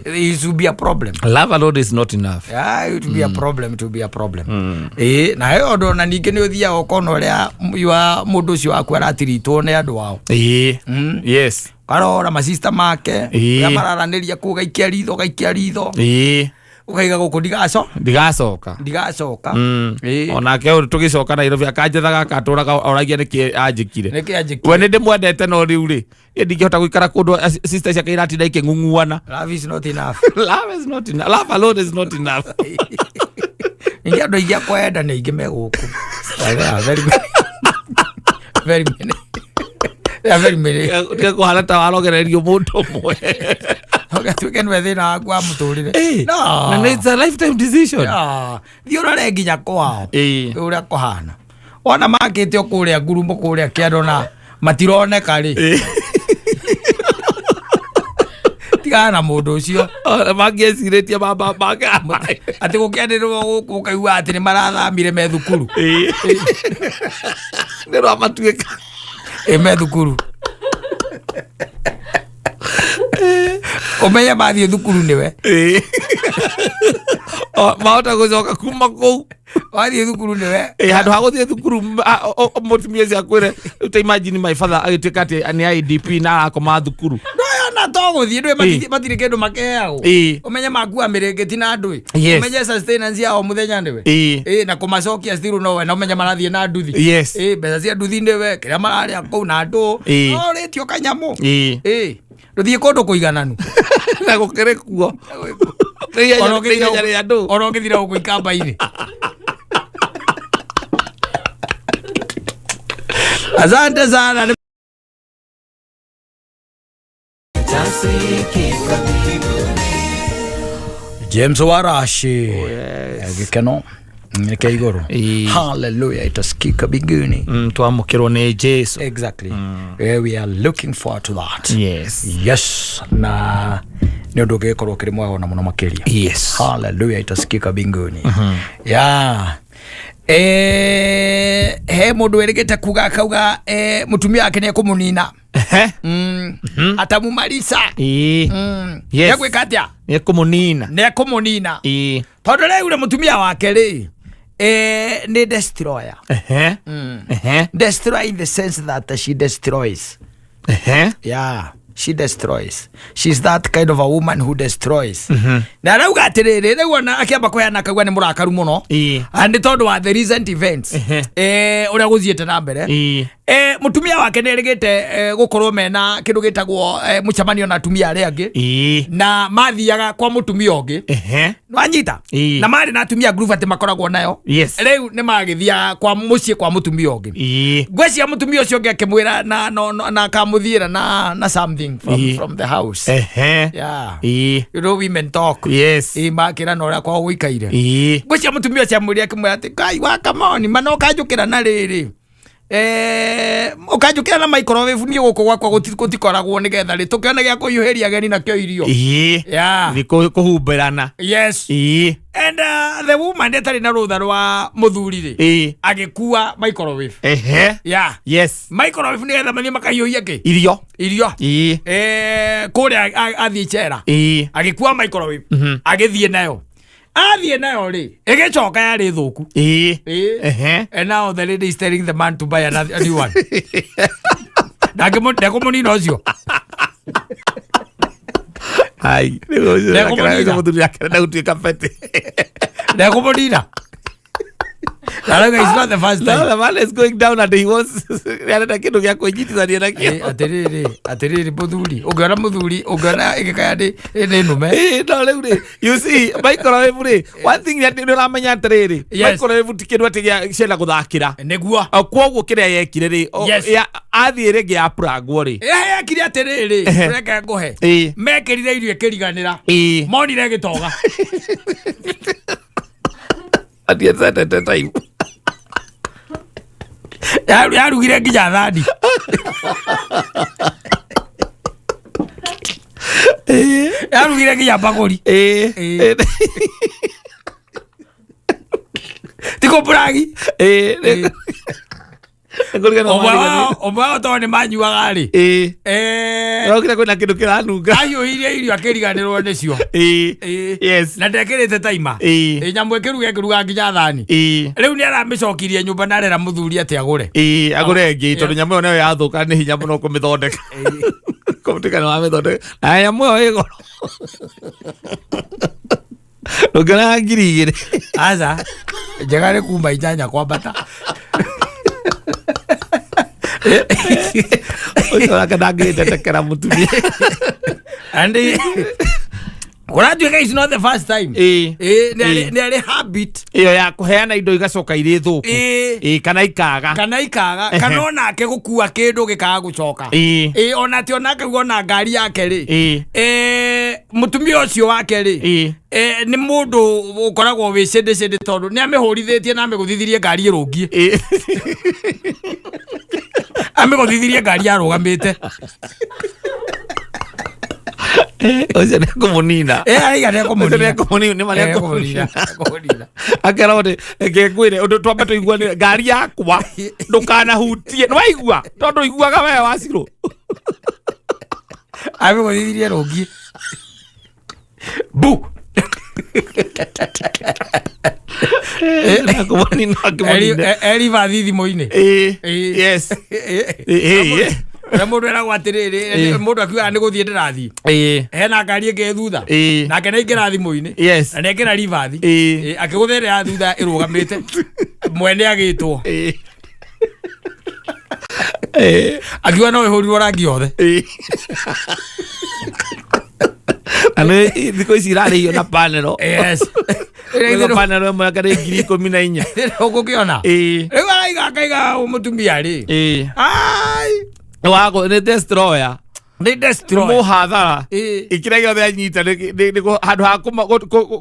it will be a problem. Love alone is not enough. Yeah, it will be a problem, it will be a problem. Ĩĩ, na he ũndũ ona ningĩ nĩ ũthiaga ũkona ũrĩa mũndũ ũcio waku aratiritwo nĩ andũ ao. Ĩĩ. Yes. Ũkarora masista make Ĩĩ. ũrĩa mararanĩria kũu, gaikia ritho, gaikia ritho. Ĩĩ. Ũkaiga gũkũ ndigaco Ndigacoka. Ndigacoka. Ĩĩ. Onake ũyũ tũgĩcoka Nairobi akanjethaga, akatũraga oragia nĩkĩ anjĩkire. Nĩkĩ anjĩkire? We nĩ ndĩmwendete, no rĩu rĩ, niĩ ndingĩhota gũikara kũndũ sister ciake iratinda ikĩng'ung'uana. Love is not enough. Love is not enough. Love alone is not enough. Ningĩ andũ aingĩ a kwenda nĩ aingĩ me gũkũ. There are very many. Very many. There are very many. Tiga kũhana ta warogererio mũndũ ũmwe. Ũgatuĩke nĩwe thĩna waku wa mũtũrĩre. Ĩĩ. No. Na nĩ it's a lifetime decision. Yeah. Thiĩ ũrore nginya kwao. Ĩĩ. Ũrĩa kũhana. Wona makĩte o kũrĩa ngurumo kũrĩa kĩando na matironeka rĩ. Tigana na mũndũ ũcio. Ona mangĩecirĩtie mamba make. Atĩ gũkĩanĩrĩrwo gũkũ ũkaigua atĩ nĩ marathamire me thukuru. Ĩĩ. Nĩ rwamatuĩka. Ĩ, me thukuru. Ũmenye mathiĩ thukuru nĩwe. Ĩĩ. O, mahota gũcoka kuma kũu. Wathiĩ thukuru nĩwe. Ĩ, handũ ha gũthiĩ thukuru mũtumia ũcio akwĩre, rĩu ta imagine my father agĩtuĩka atĩ nĩ IDP na arakoma thukuru. Ndoyona to gũthiĩ ndũĩ. Matirĩ kĩndũ makeagwo. Ũmenye makua mĩrĩngĩti na ndũĩ. Ũmenye sustenance yao mũthenya nĩwe. Ĩ, na kũmacokia still nowe, na ũmenye marathiĩ na nduthi. Ĩ, mbeca cia nduthi nĩwe, kĩrĩa mararĩa kũu na ndũ. No rĩtio kanyamũ. Ĩ, ndũthiĩ kũndũ kũigananu. Na gũkĩrĩ kuo. Ona Nĩ ihenya rĩa andũ. Ona ũngĩthira gũkũ ikamba-inĩ. Asante sana. James Warashi. Oh, yes. Gĩkeno nĩkĩa igũrũ. Ĩĩ. Hallelujah, itasikika mbinguni. Twamũkĩrwo nĩ Jesu. Exactly. Eh, we are looking forward to that. Yes, na nĩ ũndũ ũngĩgĩkorwo ũkĩrĩ mwega ona mũno makĩria. Hallelujah, itasikika mbinguni. Yeah. He mũndũ wĩrĩgĩte kuga akauga mũtumia wake nĩ ekũmũnina. Ehe. Atamumarisa. Yes. Nĩegwĩka atĩa? Nĩ ekũmũnina. Nĩ ekũmũnina. Tondũ rĩu rĩ, mũtumia wake rĩ, nĩ destroyer. Ehe. Ehe. Destroyer in the sense that she destroys. Yeah, she destroys. She's that kind of a woman who destroys. Na arauga atĩrĩrĩ, rĩu ona akĩamba kũheana akauga nĩ mũrakaru mũno. Ah, nĩ tondũ wa the recent events. Ũrĩa gũthiĩte na mbere. Mũtumia wake nĩ erĩgĩte gũkorwo mena kĩndũ gĩtagwo mũcemanio na atumia arĩa angĩ. Na mathiaga kwa mũtumia ũngĩ. Wanyita? Na marĩ na atumia group atĩ makoragwo nayo. Rĩu nĩ magĩthiaga kwa mũciĩ kwa mũtumia ũngĩ. Ngwĩciria mũtumia ũcio ũngĩ akĩmwĩra na no, no, na akamũthiĩra na something from, from the house. Yeah. You know women talk. Ĩ, makĩra na ũrĩa kwao gũikaire. Ngwĩciria mũtumia ũcio amwĩrire, akĩmwĩra atĩ kai wa kamoni mana ũkanjũkĩra na rĩrĩ, ũkanjũkĩra na microwave, niĩ gũkũ gwakwa gũtikoragwo nĩgetha rĩ tũkĩone gĩa kũhiũhĩria ageni nakĩo irio. Yeah. Nĩ kũhumbĩrana. Yes. And the woman ĩtarĩ na rũtha rwa mũthuri rĩ, agĩkua microwave. Yeah. Microwave nĩgetha mathiĩ makahiũhia kĩ? Irio. Irio. Kũrĩa athiĩ cera. Agĩkua microwave. Agĩthiĩ nayo, athiĩ nayo rĩ, ĩgĩcoka yarĩ thũku. And now the lady is telling the man to buy another, a new one. Ndekũmũnina ũcio. Ai. Ndekũmũnina. Mũthuri akerenda gũtuĩka petty. Ndekũmũnina. Arauga it's not the first No, time. the man is going down and he wants arenda kĩndũ gĩa kwĩnyitithania nakĩo. Atĩrĩrĩ, atĩrĩrĩ, mũthuri ũngĩona, mũthuri ũngĩona ĩgĩkaya nĩ nũme. Ĩĩ, no rĩu rĩ, you see, microwave rĩ, one thing nĩ ũramenya atĩrĩrĩ, microwave ti kĩndũ atĩ gĩa ciana gũthakĩra. Nĩguo. O, koguo kĩrĩa yekire rĩ, athiĩ rĩngĩ ya plangwo rĩ. Yekire atĩrĩrĩ, reke ngũhe. Mekĩrire irio ĩkĩriganĩra. Monire ĩgĩtoga. Atietete time. Yarugire nginya thani. Arugire nginya mbagũri. Ĩĩ. Ĩĩ. Ti kũmburagi. Ĩĩ. Nĩ kũriganĩrwo Ũmwe mariganĩrwo. wao, ũmwe wao tondũ nĩ manyuaga rĩ. Ĩĩ. Eh, Ũrokire kwĩna kĩndũ kĩranunga. Ahiũhirie irio akĩriganĩrwo nĩcio. Ĩĩ. Ĩĩ. Yes. Na ndekĩrĩte taima. Ĩĩ. Ĩ, nyamũ ĩkĩruga ĩkĩruga nginya thani. Ĩĩ. Rĩu nĩ aramĩcokirie nyũmba na arera mũthuri atĩ agũre. Ĩĩ, agũre ĩngĩ tondũ nyamũ ĩyo nayo yathũka nĩ hinya mũno kũmĩthondeka. Kũmĩtuĩka nĩ wamĩthondeka. Na nyamũ ĩyo ĩ goro. Ndũngĩona 2000. Aca, njega nĩ kuma 8 kwambata. Ũcio nake ndangĩnjetekera mũtumia. And kũratuĩka is not the first time. Ĩĩ. Ĩĩ, nĩ Ĩĩ. arĩ habit. Ĩyo ya kũheana indo igacoka irĩ thũku. Ĩĩ. Ĩĩ, kana ikaga. Kana ikaga, kana onake gũkua kĩndũ gĩkaga gũcoka. Ĩĩ. Ĩĩ, ona ti onake ona ngari yake rĩ. Ĩĩ. Eh, mũtumia ũcio wake rĩ. Ĩĩ. Eh, nĩ mũndũ ũkoragwo wĩ cĩndĩ cĩndĩ tondũ nĩ amĩhũrithĩtie na amĩgũthithirie ngari ĩrũngie. Ĩĩ. Amĩgũthithirie ngari yarũgamĩte. Ũcio nĩ ekũmũnina. Eh, araiga nĩ Ũcio nĩ ekũmũnina. ekũmũnina, nĩ ma nĩ Eh, ekũmũnina. ekũmũnina. Akerwo nĩ reke ngwĩre ũndũ twambe tũiguanĩre ngari yakwa ndũkanahutie nĩ waigua tondũ iguaga we wacirũ. Amĩgũthithirie rũngie. Bu. Akũmũnina, akĩmũnina. Eribathi thimũ-inĩ. Ĩĩ. Ĩĩ. Yes. Ĩĩ, ĩĩ. Ũrĩa mũndũ eragwo atĩrĩrĩ, Ĩĩ. mũndũ akiugaga nĩ gũthiĩ ndĩrathiĩ. Ĩĩ. Hena ngari ĩngĩ ĩ thutha. Ĩĩ. Nake nĩ aingĩra thimũ-inĩ. Yes. Na nĩ ekĩra ribathi. Ĩĩ. Ĩĩ, akĩgũtha ĩrĩa ya thutha ĩrũgamĩte. Mwene agĩtwo. Ĩĩ. Ĩĩ. Akiuga no ĩhũrirwo rangi yothe. Ĩĩ. Na nĩ thikũ ici irarĩhio na panelo. Yes. Gwetha panelo ĩmwe anga nĩ 14,000. Ũgũkĩona. Ĩĩ. Rĩu araiga akaiga mũtumia rĩ. Ĩĩ. Ai. Wago nĩ destroyer. Nĩ destroy. Mũhathara. Ĩĩ. Ikĩrĩa gĩothe anyita handũ ha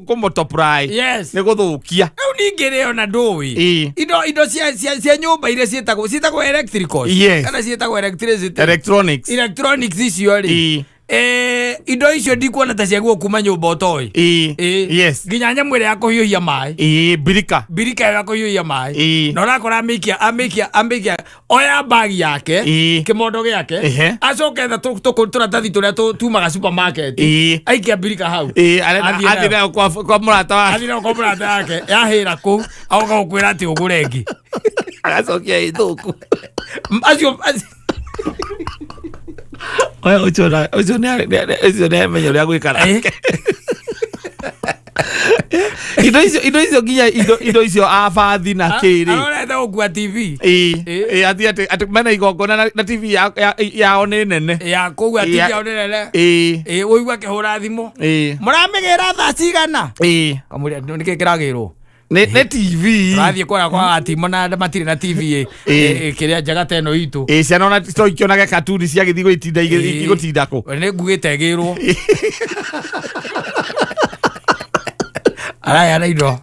kũmũtoprai. Yes. Nĩ gũthũkia. Rĩu ningĩ rĩ ona ndũĩ. Ĩĩ. Indo cia nyũmba iria ciĩtagwo electricals. Yes. Kana ciĩtagwo electricity. Electronics. Electronics icio rĩ. Ĩĩ. Eh, indo icio ndikuona ta ciagwo kuma nyũmba ũtoĩ. Ĩĩ. Ĩĩ. Yes. Nginya nyamũ ĩrĩa ya kũhiũhia maĩ. Ĩĩ, mbirika. Mbirika ĩyo ya kũhiũhia maĩ. Ĩĩ. Na ũrakora amĩikia oya bagi yake. Ĩĩ. Kĩmondo gĩake. Ehe. Acoke etha tũratathi tũrĩa tumaga supermarket. Ĩĩ. Aikia mbirika hau. Ĩĩ, arenda Athiĩ nayo. athiĩ nayo kwa mũrata wake. Athiĩ nayo kwa mũrata wake. Yahĩra kũu. Agoka gũkwĩra atĩ ũgũre ĩngĩ. Agacokia ĩ thũku. Acio Oya, ũcio ũcio ũcio nĩ amenya ũrĩa gwĩka nake. Indo icio nginya indo icio abathi na kĩrĩ. Arorete gũkua TV. Ĩĩ. Ĩĩ. Ĩĩ, athiĩ atĩ mena igongona na TV yao nĩ nene. Ya kũu TV Ya- yao nĩ nene. Ĩĩ. Ĩĩ, ũigua akĩhũra thimũ. Ĩĩ. Mũramĩgĩra thaa cigana? Ĩĩ. Kamũria nĩkĩ kĩragĩrwo? Nĩ TV. Tũrathiĩ kũrĩa kwa Gatimo na matirĩ na TV Ĩĩ. kĩrĩa njega ta ĩno itũ. Ĩĩ, ciana ona to ikĩonage katuni ciagĩthiĩ gũitinda Ĩĩ. igũtinda kũ. Nĩ ngugĩte ĩgĩrwo. Araheana indo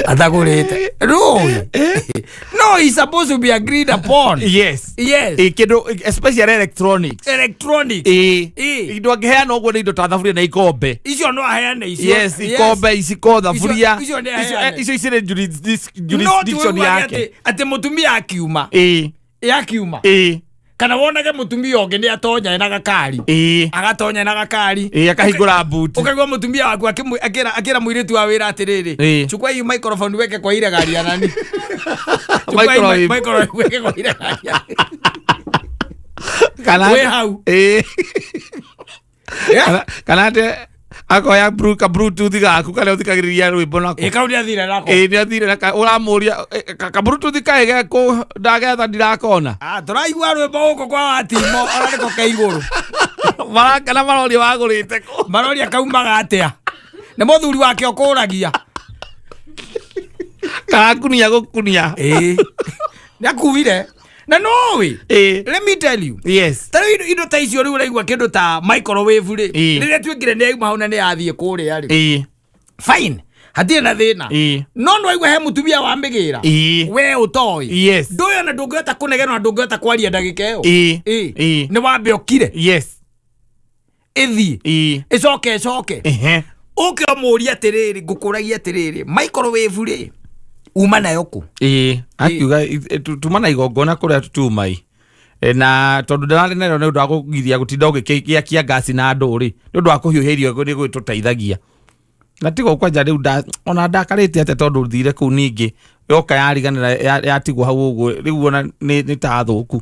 atagũrĩte. Rũĩ. No, it's supposed to be agreed upon. Yes. Yes. Ĩĩ, kĩndũ especially electronics. Electronics. Ĩĩ. Ĩĩ. Indo angĩheana ũguo nĩ indo ta thaburia na ikombe. Icio no aheane icio. Yes, ikombe, iciko, thaburia. Icio nĩ aheane. Icio cirĩ No jurisdiction tuuge yake. atĩ mũtumia akiuma. Ĩĩ. Akiuma. Ĩĩ. Kana wonage mũtumia ũngĩ nĩ atonya ena gakari. Ĩĩ. Agatonya ena gakari. Ĩĩ, akahingũra buti. Ũkaigua mũtumia waku akĩra mũirĩtu wa wĩra atĩrĩrĩ, Ĩĩ. chukua hii microphone weke kwa ile gari ya nani. Chukua hii Microwave. microwave weke kwa ile gari ya Kana Wĩ hau. Ĩĩ. Yeah. Kana atĩ akoya ka bluetooth gaku karĩa ũthikagĩrĩria rwĩmbo nako. Ĩ kau nĩathire nako. Ĩĩ, nĩ athire na ũramũria ka bluetooth kaĩ gekũ ndagetha ndirakona. Ah, tũraigua rwĩmbo gũkũ kwa Watimo ona nĩko ke igũrũ. Marakana maroria wagũrĩte kũ. Maroria kaumaga atĩa. Nĩ mũthuri wake ũkũragia. Karakunia gũkunia. Ĩĩ. Nĩakuire. Na nũĩ. Ĩĩ. Let me tell you. Yes. Ta rĩu indo ta icio rĩu ũraigua kĩndũ ta microwave rĩ. Ĩĩ. Rĩrĩa tuĩkire nĩ yauma hau na nĩ yathiĩ kũrĩa rĩ. Ĩĩ. Fine. Hatirĩ na thĩna. Ĩĩ. No nĩwaigua he mũtumia wamĩgĩra. Ĩĩ. We ũtoĩ. Yes. Ndũĩ ona ndũngĩhota kũnegena na ndũngĩhota kwaria ndagĩka ĩyo. Ĩĩ. Ĩĩ. Ĩĩ. Nĩ wambe ũkire. Yes. Ĩthiĩ. Ĩĩ. Ĩcoke ĩcoke. Ũke ũmũrie atĩrĩrĩ, ngũkũragia atĩrĩrĩ, microwave rĩ, uma nayo kũ? Ĩĩ, akiuga tuma na igongona kũrĩa tumai. Na tondũ ndararĩ narĩo nĩ ũndũ wa kũgiria gũtinda ũgĩkĩakia ngasi na andũ rĩ, nĩ ũndũ wa kũhiũhia irio nĩ gũgĩtũteithagia. Na tiga kwanja rĩu ona ndakarĩte atĩa tondũ thire kũu ningĩ yoka yariganĩra yatigwo hau ũguo rĩu ona nĩ ta thũku.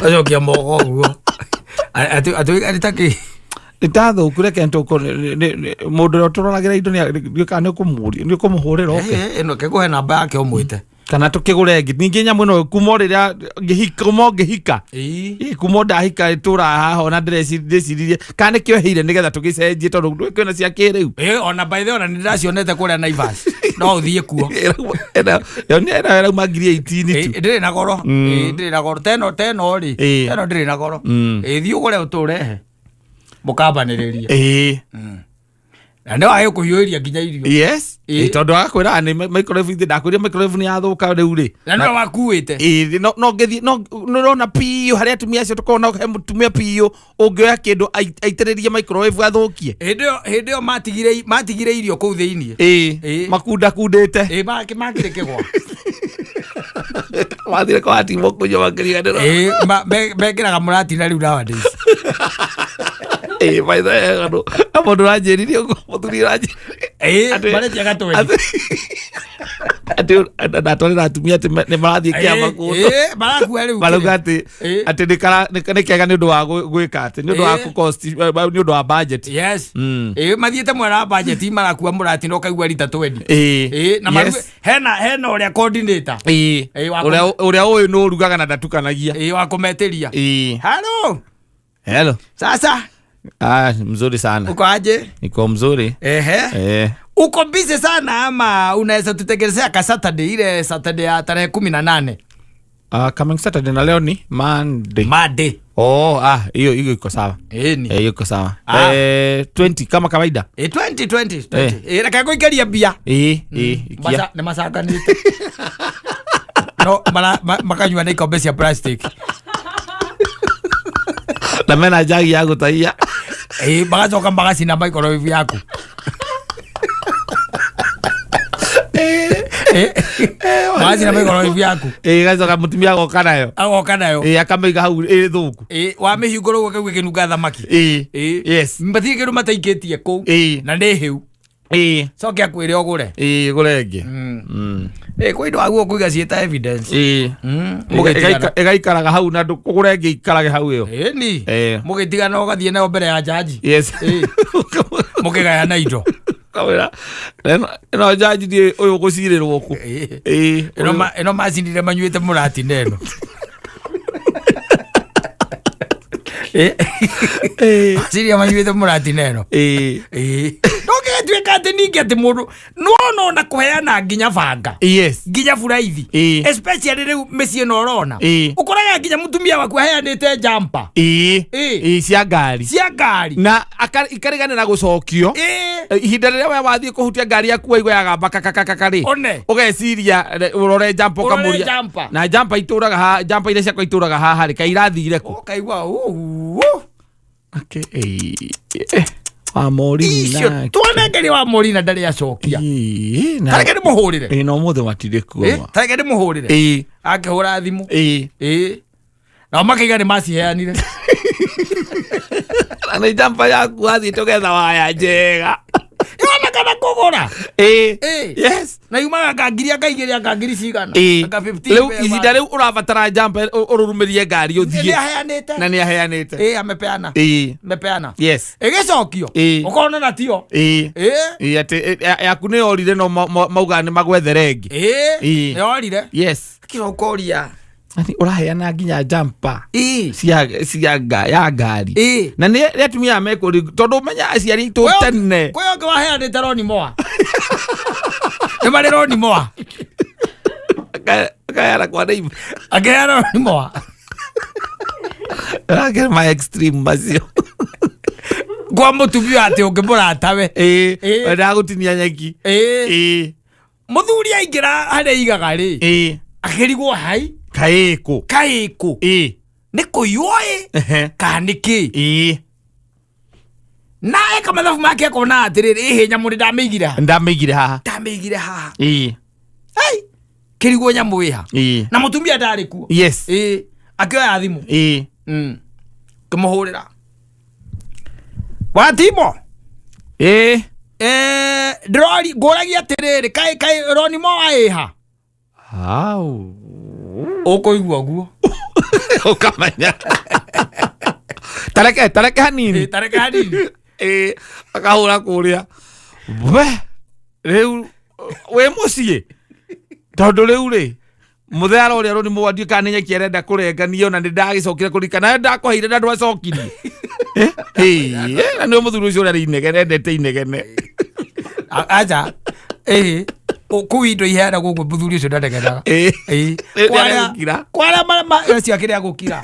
Acokia moko ũguo. Atĩ ta kĩ? Nĩ ta thũku, reke tũkũ mũndũ ũrĩa ũtũroragĩra indo nĩ kana nĩ ũkũmũhũrĩra oke. Ĩno kĩkũhe namba yake ũmwĩte. Kana tũkĩgũre ĩngĩ. Ningĩ nyamũ ĩno kuma o rĩrĩa ngĩhika, kuma o ngĩhika. Ĩĩ, kuma o ndahika ĩtũraga haha ona ndĩreciririe kana nĩkĩo ĩheire nĩgetha tũgĩcenjie tondũ kwĩna cia kĩrĩu. Ĩĩ, ona by the way, ona nĩ ndĩracionete kũrĩa Naivas. No ũthiĩ kuo. Ĩno ĩno ĩrauma 18,000 tu. Ĩĩ, ndĩrĩ na goro. Ĩĩ, ndĩrĩ na goro. Teno teno rĩ. Teno ndĩrĩ na goro. Ĩĩ, thiĩ ũgũre ũtũrehe. Mũkambanĩrĩrie. Ĩĩ. Na nĩ wagä kũhiũhĩria nginya irio. Yes. Ĩĩ. Ĩĩ, tondũ agakwĩra nĩ microwave ithe ndakwĩrire microwave nĩ yathũka rĩu rĩ. Na nĩwe wakuĩte. Ĩĩ, no ngĩthiĩ no nĩũrona piũ harĩa atumia acio tũkoragwo nao he mũtumia piũ ũngĩoya kĩndũ aitĩrĩrie microwave athũkie. Hĩndĩ ĩyo matigire irio kũu thĩinĩ. Ĩĩ. Ĩĩ. Makundakundĩte. Ĩĩ, makĩrĩ kĩgwa. Mathire kwa atimwo kũnyua makĩriganĩrwo. Ĩĩ, mekĩraga mũratina rĩu nowadays. Ĩĩ, by the way, andũ mũndũ ũranjĩrire ũguo, mũthuri ũranjĩrire. Ĩĩ, Atĩ- maretia gatweni. Atĩ ndatwarĩra atumia atĩ nĩ marathiĩ kĩama kũndũ. Ĩĩ, marakua rĩu. Marauga atĩ Ĩĩ. atĩ nĩ kega nĩ ũndũ wa gwĩka atĩ nĩ ũndũ wa Ĩĩ. kũ-cost, nĩ ũndũ wa budget. Yes. Ĩĩ, mathiĩte mwena wa budget marakua mũratina ũkaigua rita twendi. Ĩĩ. Ĩĩ, na maruge Yes. hena ũrĩa coordinator. Ĩĩ. Ĩĩ, wa Ũrĩa ũyũ nĩ ũrugaga na ndatukanagia. Ĩĩ, wa kũmetĩria. Ĩĩ. Hello. Hello. Sasa Ah, mzuri sana. Uko aje? Niko mzuri. Ehe. Uko busy sana ama unaweza tutengenezea ka Saturday, ile Saturday ya tarehe 18? Ah, coming Saturday na leo ni Monday. Monday. Oh, hiyo hiyo iko sawa. Ni. Hiyo iko sawa. 20 kama kawaida. 20, 20, 20. Reke ngũikaria mbia. Ikia. Masa, nĩ macanganĩte. No, makanyua na ikombe cia plastic. Na mena njagi ya gũtahia. Magacoka magacina microwave yaku. Magacina microwave yaku. Gacoka mũtumia agoka nayo. Agoka nayo. Akamĩiga hau ĩ thũku. Wamĩhingũra ũguo kaigua ĩkĩnunga thamaki. Yes. Matirĩ kĩndũ mataikĩtie kũu. Na nĩ hĩu. Coke akwĩre ũgũre. Gũre ĩngĩ. Kwĩ indo waguo kũiga ciĩ ta evidence. Mũgĩtigana. Ĩgaikaraga hau na ndũkũgũra ĩngĩ ikarage hau ĩyo. Ĩni. Mũgĩtigana ũgathiĩ nayo mbere ya jaji. Yes. Mũkĩgayana indo. Kamwĩra, ĩno jaji ndiĩ ũyũ ũgũcirĩrwo kũ. Ĩno macinire manyuĩte mũratina ĩno. Macinire manyuĩte mũratina ĩno. No gĩgatuĩka atĩ ningĩ atĩ mũndũ nĩwona ona kũheana nginya banga. Yes. Nginya buraithi. Especially rĩu mĩciĩ ĩno ũrona. Ũkoraga nginya mũtumia waku aheanĩte jumper. Cia ngari. Cia ngari. Na ikariganĩra gũcokio. Ihinda rĩrĩa we wathiĩ kũhutia ngari yaku waigua yagamba kakakakaka rĩ. One. Ũgeciria, ũrore jumper Ũrore ũkamũria. jumper. Na jumper itũraga ha, jumper iria ciakwa itũraga haha rĩ, kaĩ irathire kũ? Ũkaigua, ũũ. Okay, wa Maureen Icio, nake. twanengerie wa Maureen na ndarĩ acokia. Na Tareke ndĩmũhũrĩre. Na ũmũthĩ matirĩ kuo ma. Tareke ndĩmũhũrĩre. Akĩhũra thimũ. Nao makĩiga nĩ maciheanire. Na nĩ jumper yaku wathiĩ tũgetha waya njega. Yona kana kũgũra. Yes. Na yumaga nga ngiri anga igĩrĩ anga ngiri cigana. Anga 15 Rĩu be ihinda ma- rĩu ũrabatara jumper ũrũrũmĩrie ngari ũthiĩ. Nĩ aheanĩte. Na nĩ aheanĩte. Amepeana. Amepeana. Yes. Ĩgĩcokio. Ũkona na tio. Atĩ, yaku nĩ yorire no mauga nĩ magwethere ĩngĩ. Nĩ yorire. Yes. Kĩrokoria. Yaani ũraheana nginya jumper. Cia ya ngari. Na nĩ atumia mekũri tondũ menya aciari aitũ tene. Kwĩ ũngĩ waheanĩte roni moa. Nĩ marĩ roni moa. Akaheana kwa neighbor. Akĩheana roni moa. Akĩheana ma extreme macio. Kwa mũtumia atĩ ũngĩmũratawe. Wendaga gũtinia nyeki. Mũthuri aingĩra harĩa aigaga rĩ. Akĩrigwo hai. Kaĩ kũ? Kaĩ kũ? Nĩ kũiywo ĩ kana nĩ kĩ? Na eka mathabu make akona atĩrĩrĩ, ĩhĩ nyamũ nĩ ndamĩigire haha. Ndamĩigire haha. Ndamĩigire haha. Ai, kĩrigwo nyamũ ĩha. Na mũtumia ndarĩ kuo. Ĩ, akĩoya thimũ. Kĩmũhũrĩra watimo. Eh, ndĩrori ngũragia atĩrĩrĩ, kaĩ kaĩ ronimo waĩha? Au. Ũkũigua guo. Ũkamenya tareke tareke hanini. Tareke hanini. Ĩ, akahũra kũrĩa we rĩu wĩ mũciĩ, tondũ rĩu rĩ mũthera ũrĩa rũni mũgwandiĩ kana nĩ nyeki arenda kũrengania, ona nĩ ndagĩcokire kũririkana ndakũheire na ndwacokirie. Eh, ĩ, na nĩ mũthuri ũcio ũrĩa arĩ inegene, endete inegene. Aca, ĩ kũu indo iheanagwo ũguo, mũthuri ũcio ndanegenaga. Ĩ. Nĩ arĩa gũkira. Kwarĩa acio akĩrĩa gũkira.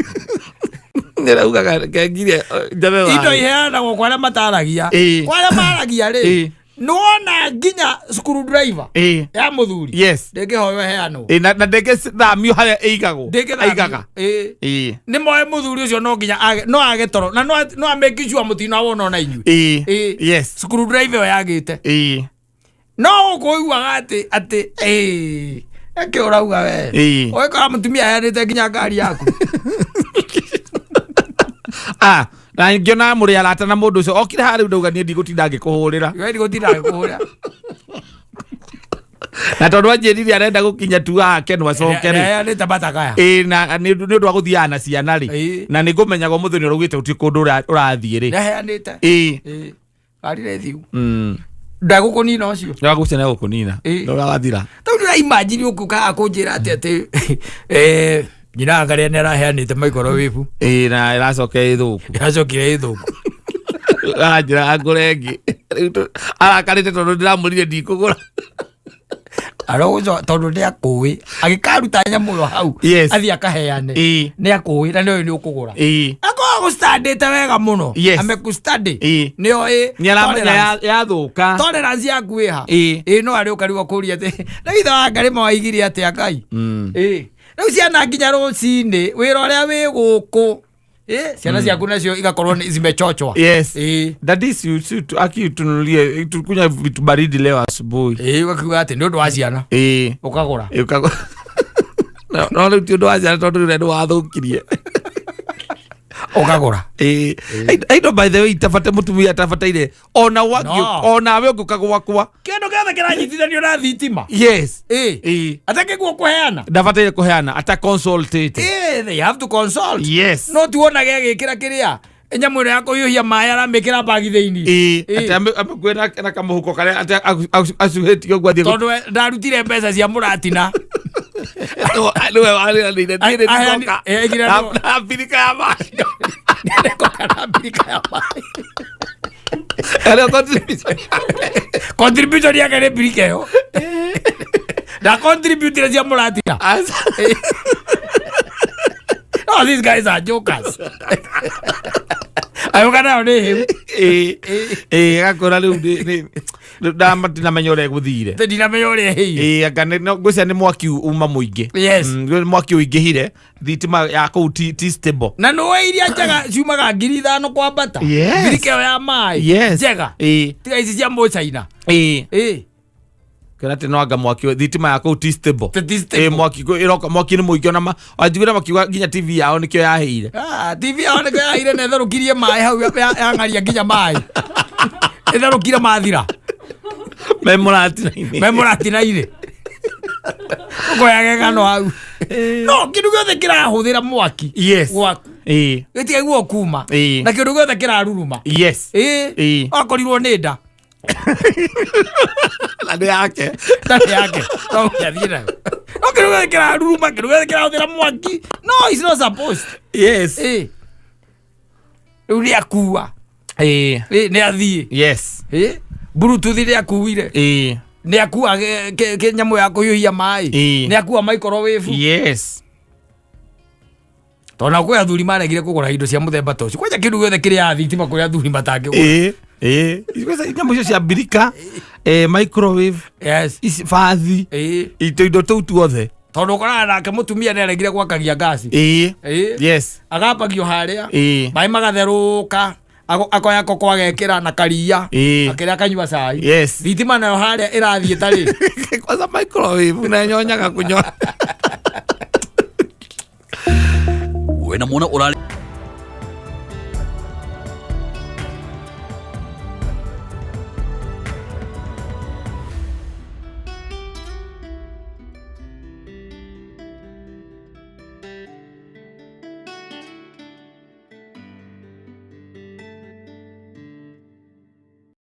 Nĩraugaga kengire njabe. Indo iheanagwo kwa arĩa mataragia. Kwa arĩa maragia rĩ, nĩwona nginya screwdriver ya mũthuri ndĩngĩhoywo ĩheanwo. Ĩ, na ndĩngĩthamio harĩa ĩigagwo. Ndĩngĩthamio. Aigaga. Nĩ moe mũthuri ũcio no nginya no age toro na no amake sure mũtina wona ona inyuĩ. Screwdriver ĩyo yagĩte. No ũkũiguaga atĩ ĩĩ eke ũrauga we. Ũgĩkora mũtumia aheanĩte nginya ngari yaku. Ah, na ngĩona mũrĩ arata na mũndũ ũcio okire haha rĩu ndauga niĩ ndigũtinda ngĩkũhũrĩra. We ndigũtinda ngĩkũhũrĩra. Na tondũ anjĩrire arenda gũkinya tu haha Kenwa acoke rĩ. Aheanĩte matakaya. Ĩ, na nĩ ũndũ wa gũthiaga na ciana rĩ, na nĩ ngũmenyaga ũmũthĩ nĩ ũraugĩte gũtirĩ kũndũ ũrathiĩ rĩ. Nĩaheanĩte. Ngari nĩ thiu. Ndagũkũnina ũcio. Ndagũcina gũkũnina. Ndũrathira. Tau ndĩra imagine ũkũkaga kũnjĩra atĩ nyina karĩa nĩ araheanĩte microwave. Ĩ, na ĩracoka ĩthũku. Ĩracokire ĩthũku. Aranjĩra ngũre ĩngĩ. Rĩu arakarĩte tondũ ndĩramũrire ndikũgũra. Arogũco tondũ nĩ akũĩ agĩkaruta nyamũ ĩyo hau, athiĩ akaheane. Nĩ akũĩ na nĩoĩ nĩ ũkũgũra. Akorwo agũstandĩte wega mũno. Amekustandi. Nĩoĩ Nĩ aramenya yathũka. Tolerance yaku ĩha. Ĩ, no arĩ ũkarigwo kũria atĩ rĩu ithe wa Ngarĩma waigire atĩa Ngai. Ĩ, rĩu ciana nginya rũcinĩ wĩra ũrĩa wĩ gũkũ, ĩ, ciana ciaku nacio igakorwo nĩ zimechochwa. Daddy, si akitunulie tukunywa vitu baridi leo asubuhi. Ĩ, ũgakiuga atĩ nĩ ũndũ wa ciana. Ũkagũra. Ĩ, no rĩu ti ũndũ wa ciana tondũ rĩrĩa nĩ wathũkirie. Ũkagũra. Ĩ, indo by the way itabata mũtumia atabataire ona No. onawe ũngĩũka gwakwa. Kĩndũ gĩothe kĩranyitithanio na thitima. Atakĩguo kũheana. Ndabataire kũheana ata consultate. Ĩ, they have to consult. No tuonage agĩkĩra kĩrĩa nyamũ ĩno ya kũhiũhia maĩ aramĩkĩra bagi thĩinĩ. Atĩ amĩkue na kamũhuko karĩa atĩ acuhĩtie ũguo athiĩ. Tondũ we ndarutire mbeca cia mũratina. Nĩwe warĩranĩire niĩ nĩ ndigoka aigire na mbirika ya maĩ. Nĩngoka na mbirika ya maĩ. Arĩa contribution. Contribution yake nĩ mbirika ĩyo na contributire cia mũratina. Aca. Oh, these guys are jokers. Ayoka nayo nĩ hĩu. Ĩ, agakora rĩu ndamatinamenya ũrĩa gũthire. Ndinamenya ũrĩa ĩhĩire. Ĩ, anga ngwĩciria nĩ mwaki uma mũingĩ. Nĩ mwaki ũingĩhire, thitima ya kũu ti stable. Na nĩwe iria njega ciumaga 5,000 kwambata. Mbirika ĩyo ya maĩ. Njega. Tiga ici cia mũcaina. Ĩ, kĩra atĩ no anga mwaki thitima ya kũu ti stable. Ti stable. Ĩ, mwaki ĩroka mwaki nĩ mũingĩ ona wanjiguire makiuga nginya TV yao nĩkĩo yahĩire. Ah, TV yao nĩkĩo yahĩire na ĩtherũkirie maĩ hau yang'aria nginya maĩ. Ĩtherũkire mathira. Me mũratinainĩ. Me mũratinainĩ. Ũkoyage ng'ano hau. No kĩndũ gĩothe kĩrahũthĩra mwaki gwaku gĩtigaiguo kuma. Na kĩndũ gĩothe kĩraruruma. Akorirwo nĩ nda. Na nĩ yake. Na nĩ yake. No athiĩ nayo. No kĩndũ gĩothe kĩraruruma, kĩndũ gĩothe kĩrahũthĩra mwaki. No, it's not supposed. Rĩu nĩ akua. Nĩ athiĩ. Bluetooth nĩ akuire. Nĩ akua nyamũ ya kũhiũhia maĩ. Nĩ akua microwave. Tondũ na kwĩ athuri maregire kũgũra indo cia mũthemba ta ũcio. Kwanja kĩndũ gĩothe kĩrĩa thitima kũrĩ athuri matangĩgũra. Ĩ, nyamũ icio cia mbirika, microwave, ici bathi, indo tũu tuothe. Tondũ ũkoraga nake mũtumia nĩ aregire gwakagia ngaci. Ĩĩ. Ĩĩ. Yes. Agambagio harĩa. Ĩĩ. Maĩ magatherũka. Akoya koko agekĩra na karia. Ĩĩ. Akĩrĩa akanyua cai. Yes. Thitima nayo harĩa ĩrathiĩ tarĩ. Kwanza microwave na nyonyaga kunyonya. Wena mwana ũrarĩ.